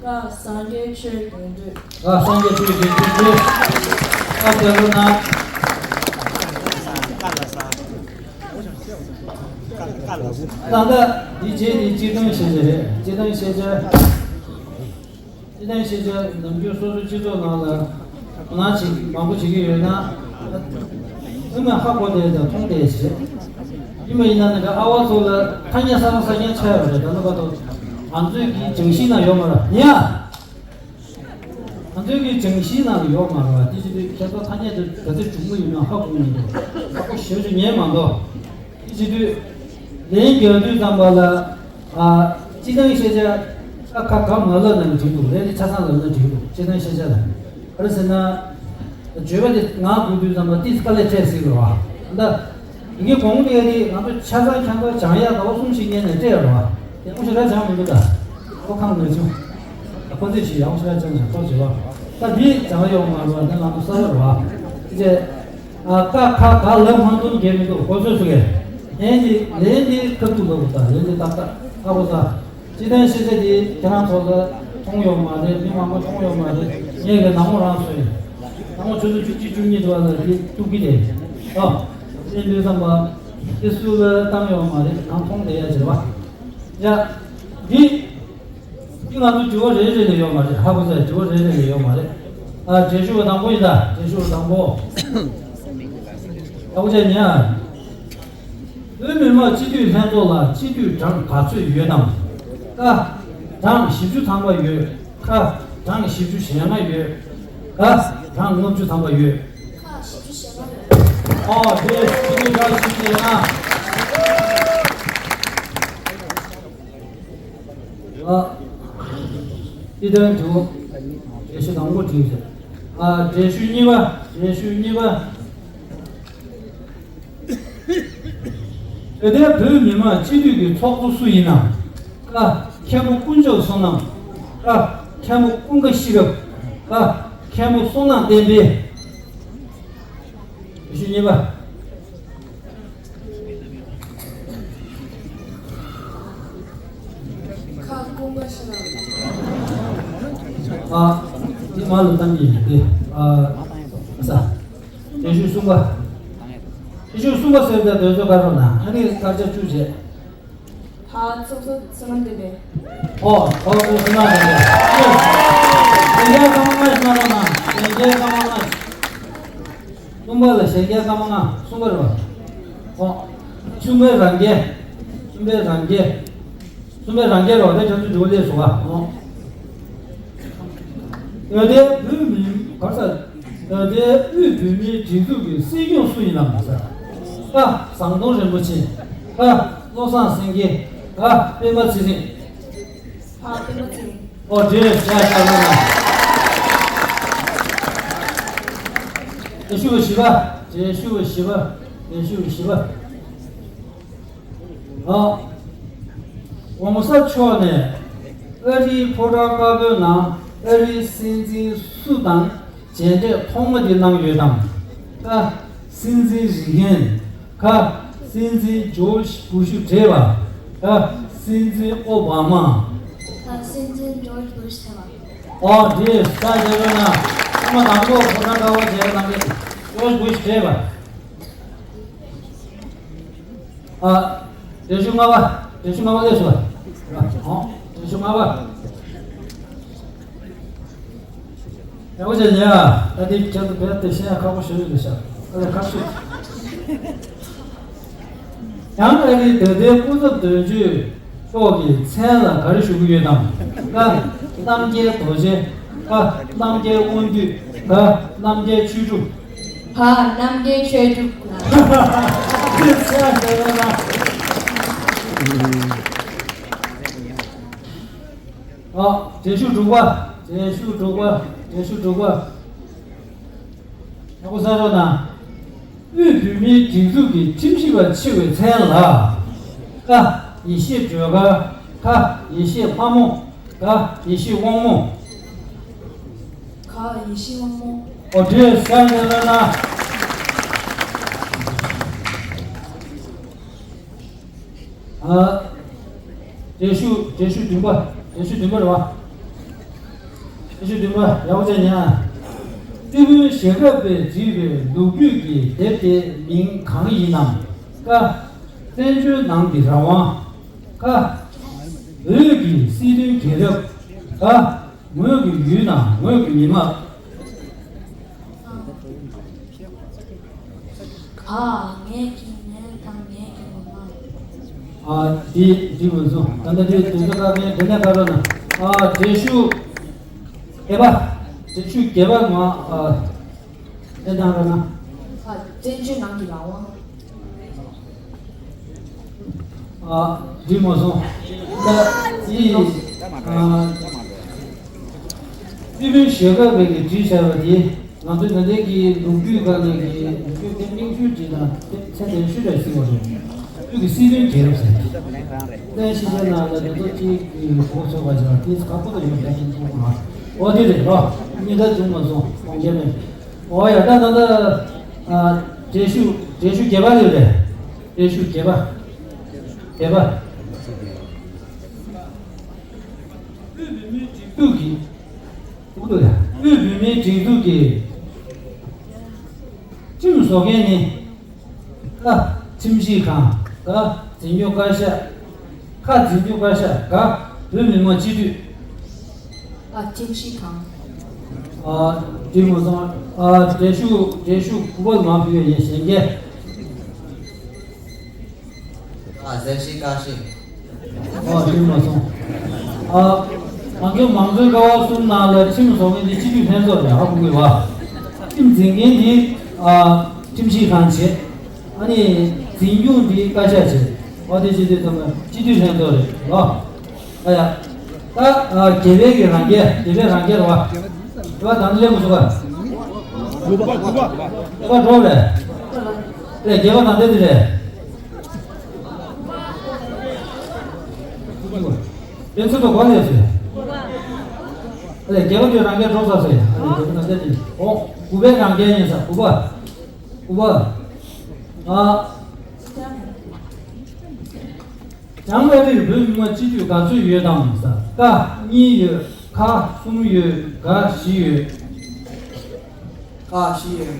ག་སངས་རྒྱས་ཆོས་དགེ་འདུན། ག་སངས་རྒྱས་ཆོས་དགེ་འདུན་དེ། ཨ། དེ་ལོ་ན། ད་ལྟ་འདི་རྗེས་ནི་སྤྱིར་བཏང་ཤེས་བྱ་རེད། སྤྱིར་བཏང་ཤེས་བྱ། སྤྱིར་བཏང་ཤེས་བྱ་ནམ་རྒྱུན་སོ་སོའི་སྤྱི་ཚོགས་ནང་ལ་དོ་སྣང་བྱེད་མང་པོ་བྱེད་ཀྱི་ཡོད་ན། ཨ་མས་ཧ་གོ་བསྡད་དང་མཐོང་བསྡད་བྱེད། ཡིན་པ་ཡིན་ན་ནི་ཨ་བ་ཚོ་ལ་ཐ་སྙད་གསར་པ་གསར་རྐྱང་ཆགས་ཡོད་རེད། ད་ནི་བར་དུ་ང་ཚོའི་གི་སྦྱང་གཞི་ནང་ཡོད་མ་རེད་ཡ། ང་ཚོའི་གི་སྦྱང་གཞི་ནང་ལ་ཡོད་མ་རེད་བ། དེ་བྱེད་དུས་ཁྱེད་ཚོ་ཐ་སྙད་དེ་ག་ཚོད་འཇུག་མུས་ཡིན་ན་ཧ་གོ་མི་འདུག་ཧ་གོ་ཞེ་པོ་ཅིག་ཉན་མ་འདུག་དེ་བྱེད་དུས་ལན་རྒྱག་དུས་ཙམ་པ་ལ། ཨ། སྤྱིར་བཏང་ཤེས་བྱ་ཨ་ཁ་ག་མ་ལབ་ན་འགྲིག་འདུག་ལན་རེ་ཆ་ཚང་ལབ་ན་འགྲིག་འདུག་སྤྱིར་བཏང་ཤེས་བྱ་ལ། ག་རེ་ཟེར་ན། བརྗོད་པ་དེ་ངག་དགོས་དུས་ཙམ་པ་ཏིས་དཀའ་ལས་འཕྲད་སྲིད་རེད་བ། ད། ཡི་གེ་གོང་དེ་རེད། ང་ཚོ་ཆ་ཚང་ཁྱང་ཐོག་སྦྱང་ཡག་ཟླ་བ་གསུམ་ཞིག་སྔོན་ནས་སྤྲད་ཡོད་རེད་བ། ཡག་པོ་ཞེ་དྲག་སྦྱངས་མི་འདུག་ད། ཁོ་ཁམས་ངར་བྱུང་། ཁོ་ཚོས་ཞིག་ཡག་པོ་ཞེ་དྲག་སྦྱངས་ཤག་ཐུགས་རྗེ་ཆེ་བ། ད་འདི་སྦྱང་ཡག་མ་རེད་བ། ད་ང་ཚོ་གསར་པ་རེད་བ། ཅེས། ཨ། ཀ་ཁ་ག་ལབ་མ་ཐུབ་མཁན་མི་འདུག་ཁོ་ཚོས་སུ་གས། ལན་འདི་ལན་འདི་ཁ་ཐུག་ལབ་དགོས། ད་ལན་འདི་ཏག་ཏག་ཁ་པོ་ས། སྤྱིར་བཏང་ཤེས་བྱ་འདི་ཁྱེད་རང་ཚོ་ལ་མཐོང་ཡོད་མ་རེད། མི་མང་པོ་མཐོང་ཡོད་མ་རེད། ངས་གི་ནང་མོ་རང་བཟོས་ཡིན། ནང་མོ་ཆུ་ཚོད་བཅུ་གཅིག་བཅུ་གཉིས་དུ་བ་ལ་འདི་གཏུག་གི་རེད། ཨ། དེ་འདྲའི་བསམ་པ་དེ་སུ་ལ་བཏང་ཡོད་མ་རེད། གང་མཐོང་བསྡད་ཡ་བྱེད་པ། ཡ། འདི། འདི་ང་ཚོ་དྲི་བ་རེ་རེ་ལས་ཡོད་མ་རེད། ཧ་གོ་ས། དྲི་བ་རེ་རེ་ལས་ཡོད་མ་རེད། ཨ། འགྲེལ་བཤད་པ་དང་པོ་ཡིན་ད། འགྲེལ་བཤད་པ་དང་པོ། ཧ་གོ་ས་ཉན། བོད་མི་མང་སྤྱི་འཐུས་ལྷན་ཚོགས་ལ་སྤྱི་འཐུས་གྲངས་ག་ཚོད་ཡོད་དམ། ཀ། གྲངས་བཞི་བཅུ་ཐམ་པ་ཡོད། ཁ། གྲངས་བཞི་བཅུ་ཞེ་ལྔ་ཡོད། ག། གྲངས་ལྔ་བཅུ་ཐམ་པ་ཡོད། ཁ། བཞི་བཅུ་ཞེ་ལྔ་ཡོད། ཨོ། དེ་སྤྱི་འཐུས་གྲངས་བཞི་བཅུ་ཞེ་ལྔ། ཨ། སྤྱི་དོན་དུ་འགྲེལ་བཤད་དང་པོ་བྲིས་ཟེར། ཨ། འགྲེལ་བཤད་གཉིས་པ། འགྲེལ་བཤད་གཉིས་པ། འོས་བསྡད་བོད་མི་མང་སྤྱི་འཐུས་ཀྱི་ཚོགས་གཙོ་སུ་ཡིན་ནམ། ཀ། མཁན་པོ་དཀོན་མཆོག་བསོད་ནམས། ཁ། མཁན་པོ་ཀུན་དགའ་ཤེས་རབ། ག། མཁན་པོ་བསོད་ནམས་བསྟན་འཕེལ། འགྲེལ་བཤད་གཉིས་པ། ཁ། ཀུན་དགའ་ཤེས་རབ། ཨ། འདི་མ་ལ་བཏང་གི་ཡིན་ཏེ། ཨ། ས། འགྲེལ་བཤད་གསུམ་པ། འགྲེལ་བཤད་གསུམ་པ་ཟེར་ཏེ་དོན་ཚོད་ག་རོ་ན་ཨ་ནི་དཀར་ཆག་བཅུ་བྱས། ད་ཚོགས་གཙོ་བསོད་ནམས་བསྟན་འཕེལ། ཨོ། ཚོགས་གཙོ་བསོད་ནམས་བསྟན་འཕེལ། གཞན་སྐར་མ་ལྔ་ཞིག་གནང་རོགས་གནང་། གཞན་སྐར་མ་ལྔ། གསུམ་པ་ལ་གཞན་སྐར་མ་ལྔ། གསུམ་པ་རེད་བ། ཨོ། གསུམ་པའི་རང་རྒྱལ། གསུམ་པའི་རང་རྒྱལ། གསུམ་པའི་རང་རྒྱལ་རོགས་དེ་ཁྱོད་ཚོ་འགྲོ་སླེབས་སོང་བ། ཨོ། འོས་བསྡད་བོད་མི་གར་ས། འོས་བསྡད་དབུས་བོད་མིའི་སྒྲིག་འཛུགས་ཀྱི་སྲིད་སྐྱོང་སུ་ཡིན་ནམ་ཟེར། ཀ། ཟམ་གདོང་རིན་པོ་ཆེ། ཁ། བློ་བཟང་སེང་གེ། ག། སྤེན་པ་ཚེ་རིང་། ཨ། སྤེན་པ་ཚེ་རིང་། ཨོ། འགྲེལ་བཤད་བྱ་བ། འགྲེལ་བཤད་བཞི་པ། འགྲེལ་བཤད་བཞི་པ། འགྲེལ་བཤད་བཞི་པ། ཨ། ༸གོང་ས་མཆོག་ནས་ཨ་རིའི་ཕོ་བྲང་དཀར་པོའི་ནང་ཨ་རིའི་སྲིད་འཛིན་སུ་དང་མཇལ་འཕྲད་ཐོག་མ་དེ་གནང་ཡོད་དམ། ཀ། སྲིད་འཛིན་རིག་གནས། ཁ། སྲིད་འཛིན་ཇོརྗ་བུ་ཤུ་བགྲེས་པ། ག། སྲིད་འཛིན་ཨོ་བྷ་མ། ཁ། སྲིད་འཛིན་ཇོརྗ་བུ་ཤུ་བགྲེས་པ། ཨོ། འགྲིག་ས་རྒྱལ་པོ་ན་ཐོག་མ་དང་པོ་ཕོ་བྲང་དཀར་པོ་མཇལ་གནང་མཁན་ཇོརྗ་བུ་ཤུ་བགྲེས་པ། ཨ། འགྲེལ་བཤད་ལྔ་པ། འགྲེལ་བཤད་ལྔ་པ་སླེབས་སོང་། ཨ། འགྲེལ་བཤད་ལྔ་པ། ཡག་པོ་བྱས་ཉན་ཨ། ད་འདི་ཁྱེད་ཚོ་རྦད་དེ་ཤེས་ཡ་ཁག་པོ་ཞེ་པོ་ཅིག་རེད་ཤག་ཨ་ལས་ཁ་ཤས། ཡང་ཨ་རིའི་ད་ལྟའི་སྐུ་ཚབ་དོན་གཅོད་མཆོག་གི་མཚན་ལ་ག་རེ་ཞུ་གི་ཡོད་དམ། ཀ། རྣམ་རྒྱལ་རྡོ་རྗེ། ཁ། རྣམ་རྒྱལ་དབང་འདུས། ག། རྣམ་རྒྱལ་ཆོས་གྲུབ། ཕ། རྣམ་རྒྱལ་ཆོས་གྲུབ། ཨ། འགྲེལ་བཤད་དྲུག་པ། འགྲེལ་བཤད་དྲུག་པ། འགྲེལ་བཤད་དྲུག་པ། ཡག་པོ་གསན་རོགས་གནང་། དབུས་བོད་མིའི་སྒྲིག་འཛུགས་ཀྱི་ཁྲིམས་ཞིབ་པ་ཆེ་བའི་མཚན་ལ། ཀ། ཡེ་ཤེས་སྒྲོལ་དཀར། ཁ། ཡེ་ཤེས་ལྷ་མོ། ག། ཡེ་ཤེས་དབང་མོ། ག། ཡེ་ཤེས་དབང་མོ། ཨོ། འགྲིག་ས་ནས་ལ་ན། ཨ། འགྲེལ་བཤད། འགྲེལ་བཤད་བདུན་པ། འགྲེལ་བཤད་བདུན་པ་རེད་བ། འགྲེལ་བཤད་བདུན་པ། ཡག་པོ་བྱས་ཉན། སྤྲུལ་སྐུ་ཞལ་སྐབས་པས་བྲིས་པའི་ལོ་རྒྱུས་ཀྱི་དེབ་དེའི་མིང་གང་ཡིན་ནམ། ཀ། བཙན་བྱོལ་ནང་གི་རང་དབང་། ཁ། བོད་ཀྱི་སྲིད་དོན་རྒྱལ་རབས། ག། ངོས་ཀྱི་ཡུལ་དང་ངོས་ཀྱི་མི་དམངས། ག། ངེད་ཀྱི་ངེད་དང་ངེད་ཀྱི་མི་དམངས། ཨ། འདི་འདི་མི་འཛོམས། ད་ལྟ་འདི་དུས་ཚོད་བཀག་མཁན་དེ་ནས་བཀག་རོགས་གནང་། ཨ། འགྲེལ་ཞུ་བརྒྱད་པ། འགྲེལ་ཞུ་བརྒྱད་པ་མ། ཨ། གནས་སྟངས་ར་ན། ཨ། བཙན་བྱོལ་ནང་གི་རང་དབང་། ཨ། ཨ། འགྲིག་མ་སོང་། ད་ཅི། ཨ། སྤྱི་དཔོན་ཞལ་དཀར་བས་ཀྱིས་བྲིས་བཞག་པ་དེ། ང་ཚོའི་ད་ལྟའི་གི་ལོ་རྒྱུས་སྒང་ནས་ཀྱི་ལོ་རྒྱུས་ཐེངས་རྙིང་ཤོས་ཅིག་དང་ཚད་ལྡན་ཤོས་རེད་ཟེར་བ་རེད། བོད་ཀྱི་སྲིད་དོན་རྒྱལ་རབས་ཟེར། བཙན་ཤེད་ཅན་ནང་ལ་དེ་ཚོ་གཅིག་གི་གོ་ཚོད་པ་ཅིག་ལ་དེ་ཁག་པོ་དང་ཡོད་པ་ཤེས་ཐུབ་མ། འོ་དེ་རེད་ལོ། གཉིས་ཀ་བྱུང་མ་སོང་གོང་རྒྱལ་མེད། འོ་ཡ་ད་ད་ད། ཨ། འགྲེལ་ཞུ་འགྲེལ་ཞུ་བརྒྱད་པ་རེད་རེད། འགྲེལ་ཞུ་བརྒྱད་པ། བརྒྱད་པ། དབུས་བོད་མིའི་སྒྲིག་འཛུགས་ཀྱི། དབུས་བོད་མིའི་སྒྲིག་འཛུགས་ཀྱི་ཁྲིམས་བཟོ་མཁན་ནི། ཀ། ཁྲིམས་ཞིབ་ཁང་། ག། འཛིན་སྐྱོང་བཀའ་ཤག་ཁ། འཛིན་སྐྱོང་བཀའ་ཤག་ག། བོད་མི་མང་སྤྱི་འཐུས། ཨ། ཁྲིམས་ཞིབ་ཁང་། ཨ། འགྲིག་མ་སོང་། ཨ། འགྲེལ་ཞུ་འགྲེལ་ཞུ་དགུ་པ་མ་ཕུལ་བའི་གཞན་སྐད། ཨ། གསལ་བཤད་བཀའ་ཤག་ཨ། འགྲིག་མ་སོང་། ཨ། ང་ཚོའི་མང་གཙོའི་ཀ་བ་གསུམ་ནང་ལ་ཁྲིམས་བཟོ་མཁན་དེ་སྤྱི་འཐུས་ལྷན་ཚོགས་རེད། ཧ་གོ་གི་བ། ཁྲིམས་འཛིན་མཁན་དེ། ཨ། ཁྲིམས་ཞིབ་ཁང་བྱས། ཨ་ནི་འཛིན་སྐྱོང་དེ་བཀའ་ཤག་བྱས། ཨ། དེ་བྱས་དུས་ཙམ་པ་སྤྱི་འཐུས་ལྷན་ཚོགས་རེད་ལོ། ཨ་ཡ། ད། ཨ། བརྒྱད་པའི་གི་རང་རྒྱལ། བརྒྱད་པའི་རང་རྒྱལ་རེད་བ། རེད་བ། དང་ལེན་མ་སོང་བ། དགུ་པ། དགུ་པ། དགུ་པ་འགྲོ་རེད། རེད། བརྒྱད་པ་དང་ལྡན་དེ་རེད། དགུ་པ། དེ་ཚོ་དང་གོ་ལས་ཟེར། རེད། བརྒྱད་པ་དེ་རང་རྒྱལ་འགྲོ་ས་ཟེར། རེད། བརྒྱད་པ་དང་ལྡན་དེ། འོ། དགུ་པའི་རང་རྒྱལ་ཡིན་ས། དགུ་པ། དགུ་པ། ཨ། བྱང་ཨ་རིར་བོད་མི་མང་སྤྱི་འཐུས་ག་ཚོད་ཡོད་དམ་ཟེར། ཀ་གཉིས་ཡོད། ཁ་གསུམ་ཡོད། ག་བཞི་ཡོད། ཁ་བཞི་ཡོད།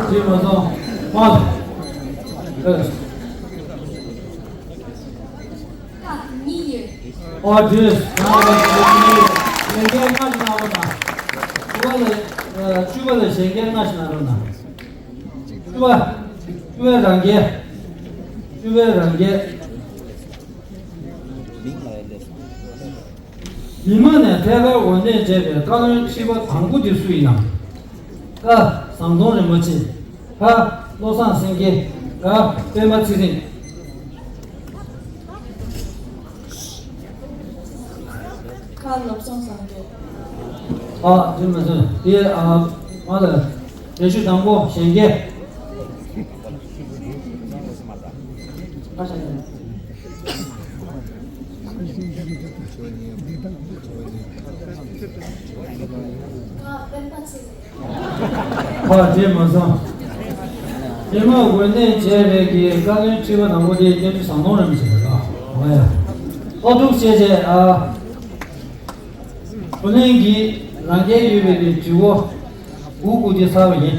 འགྲིག་མ་སོང་། མ། ཨ། ཁ་གཉིས་ཡོད། ཨོ་འགྲིག་གཞན་སྐད་ལྔ་ཞིག་གནང་རོགས་གནང་། དགུ་པ་ལ། ཨ། བཅུ་པ་ལ་གཞན་སྐད་ལྔ་ཞིག་གནང་རོགས་གནང་། བཅུ་པ། བཅུ་པའི་རང་རྒྱལ། བཅུ་པའི་རང་རྒྱལ། མི་མང་ནས་ཐད་ཀར་འོས་གནས་བྱས་པའི་བཀའ་བློན་ཁྲི་པ་དང་པོ་དེ་སུ་ཡིན་ནམ། ཀ། ཟམ་གདོང་རིན་པོ་ཆེ། ཁ། བློ་བཟང་སེང་གེ། ག། སྤེན་པ་ཚེ་རིང་། ཁ། བློ་བཟང་སེང་གེ། ཨ། དེ་མ་ཟད་དེ། ཨ། ང་ལ་འགྲེལ་བཤད་དང་པོ་གཞན་སྐད། ཨ། གཞན་སྐད། ཁ། སྤེན་པ་ཚེ་རིང་། ཁ། དེ་མ་ཟད། མི་མང་འོས་གནས་བྱས་པའི་གི་བཀའ་བློན་ཁྲི་པ་དང་པོ་དེ་བསྟན་འཛིན་ཟམ་གདོང་རིན་པོ་ཆེ་རེད་ལ། འོ་ཡ། ཨོ་ཐུག་བྱས་བྱས། ཨ། བུ་ལོན་གྱི་རང་རྒྱལ་ཡོད་པའི་གི་དྲི་བ་དགུ་དགུ་དེ་ཚར་བ་ཡིན།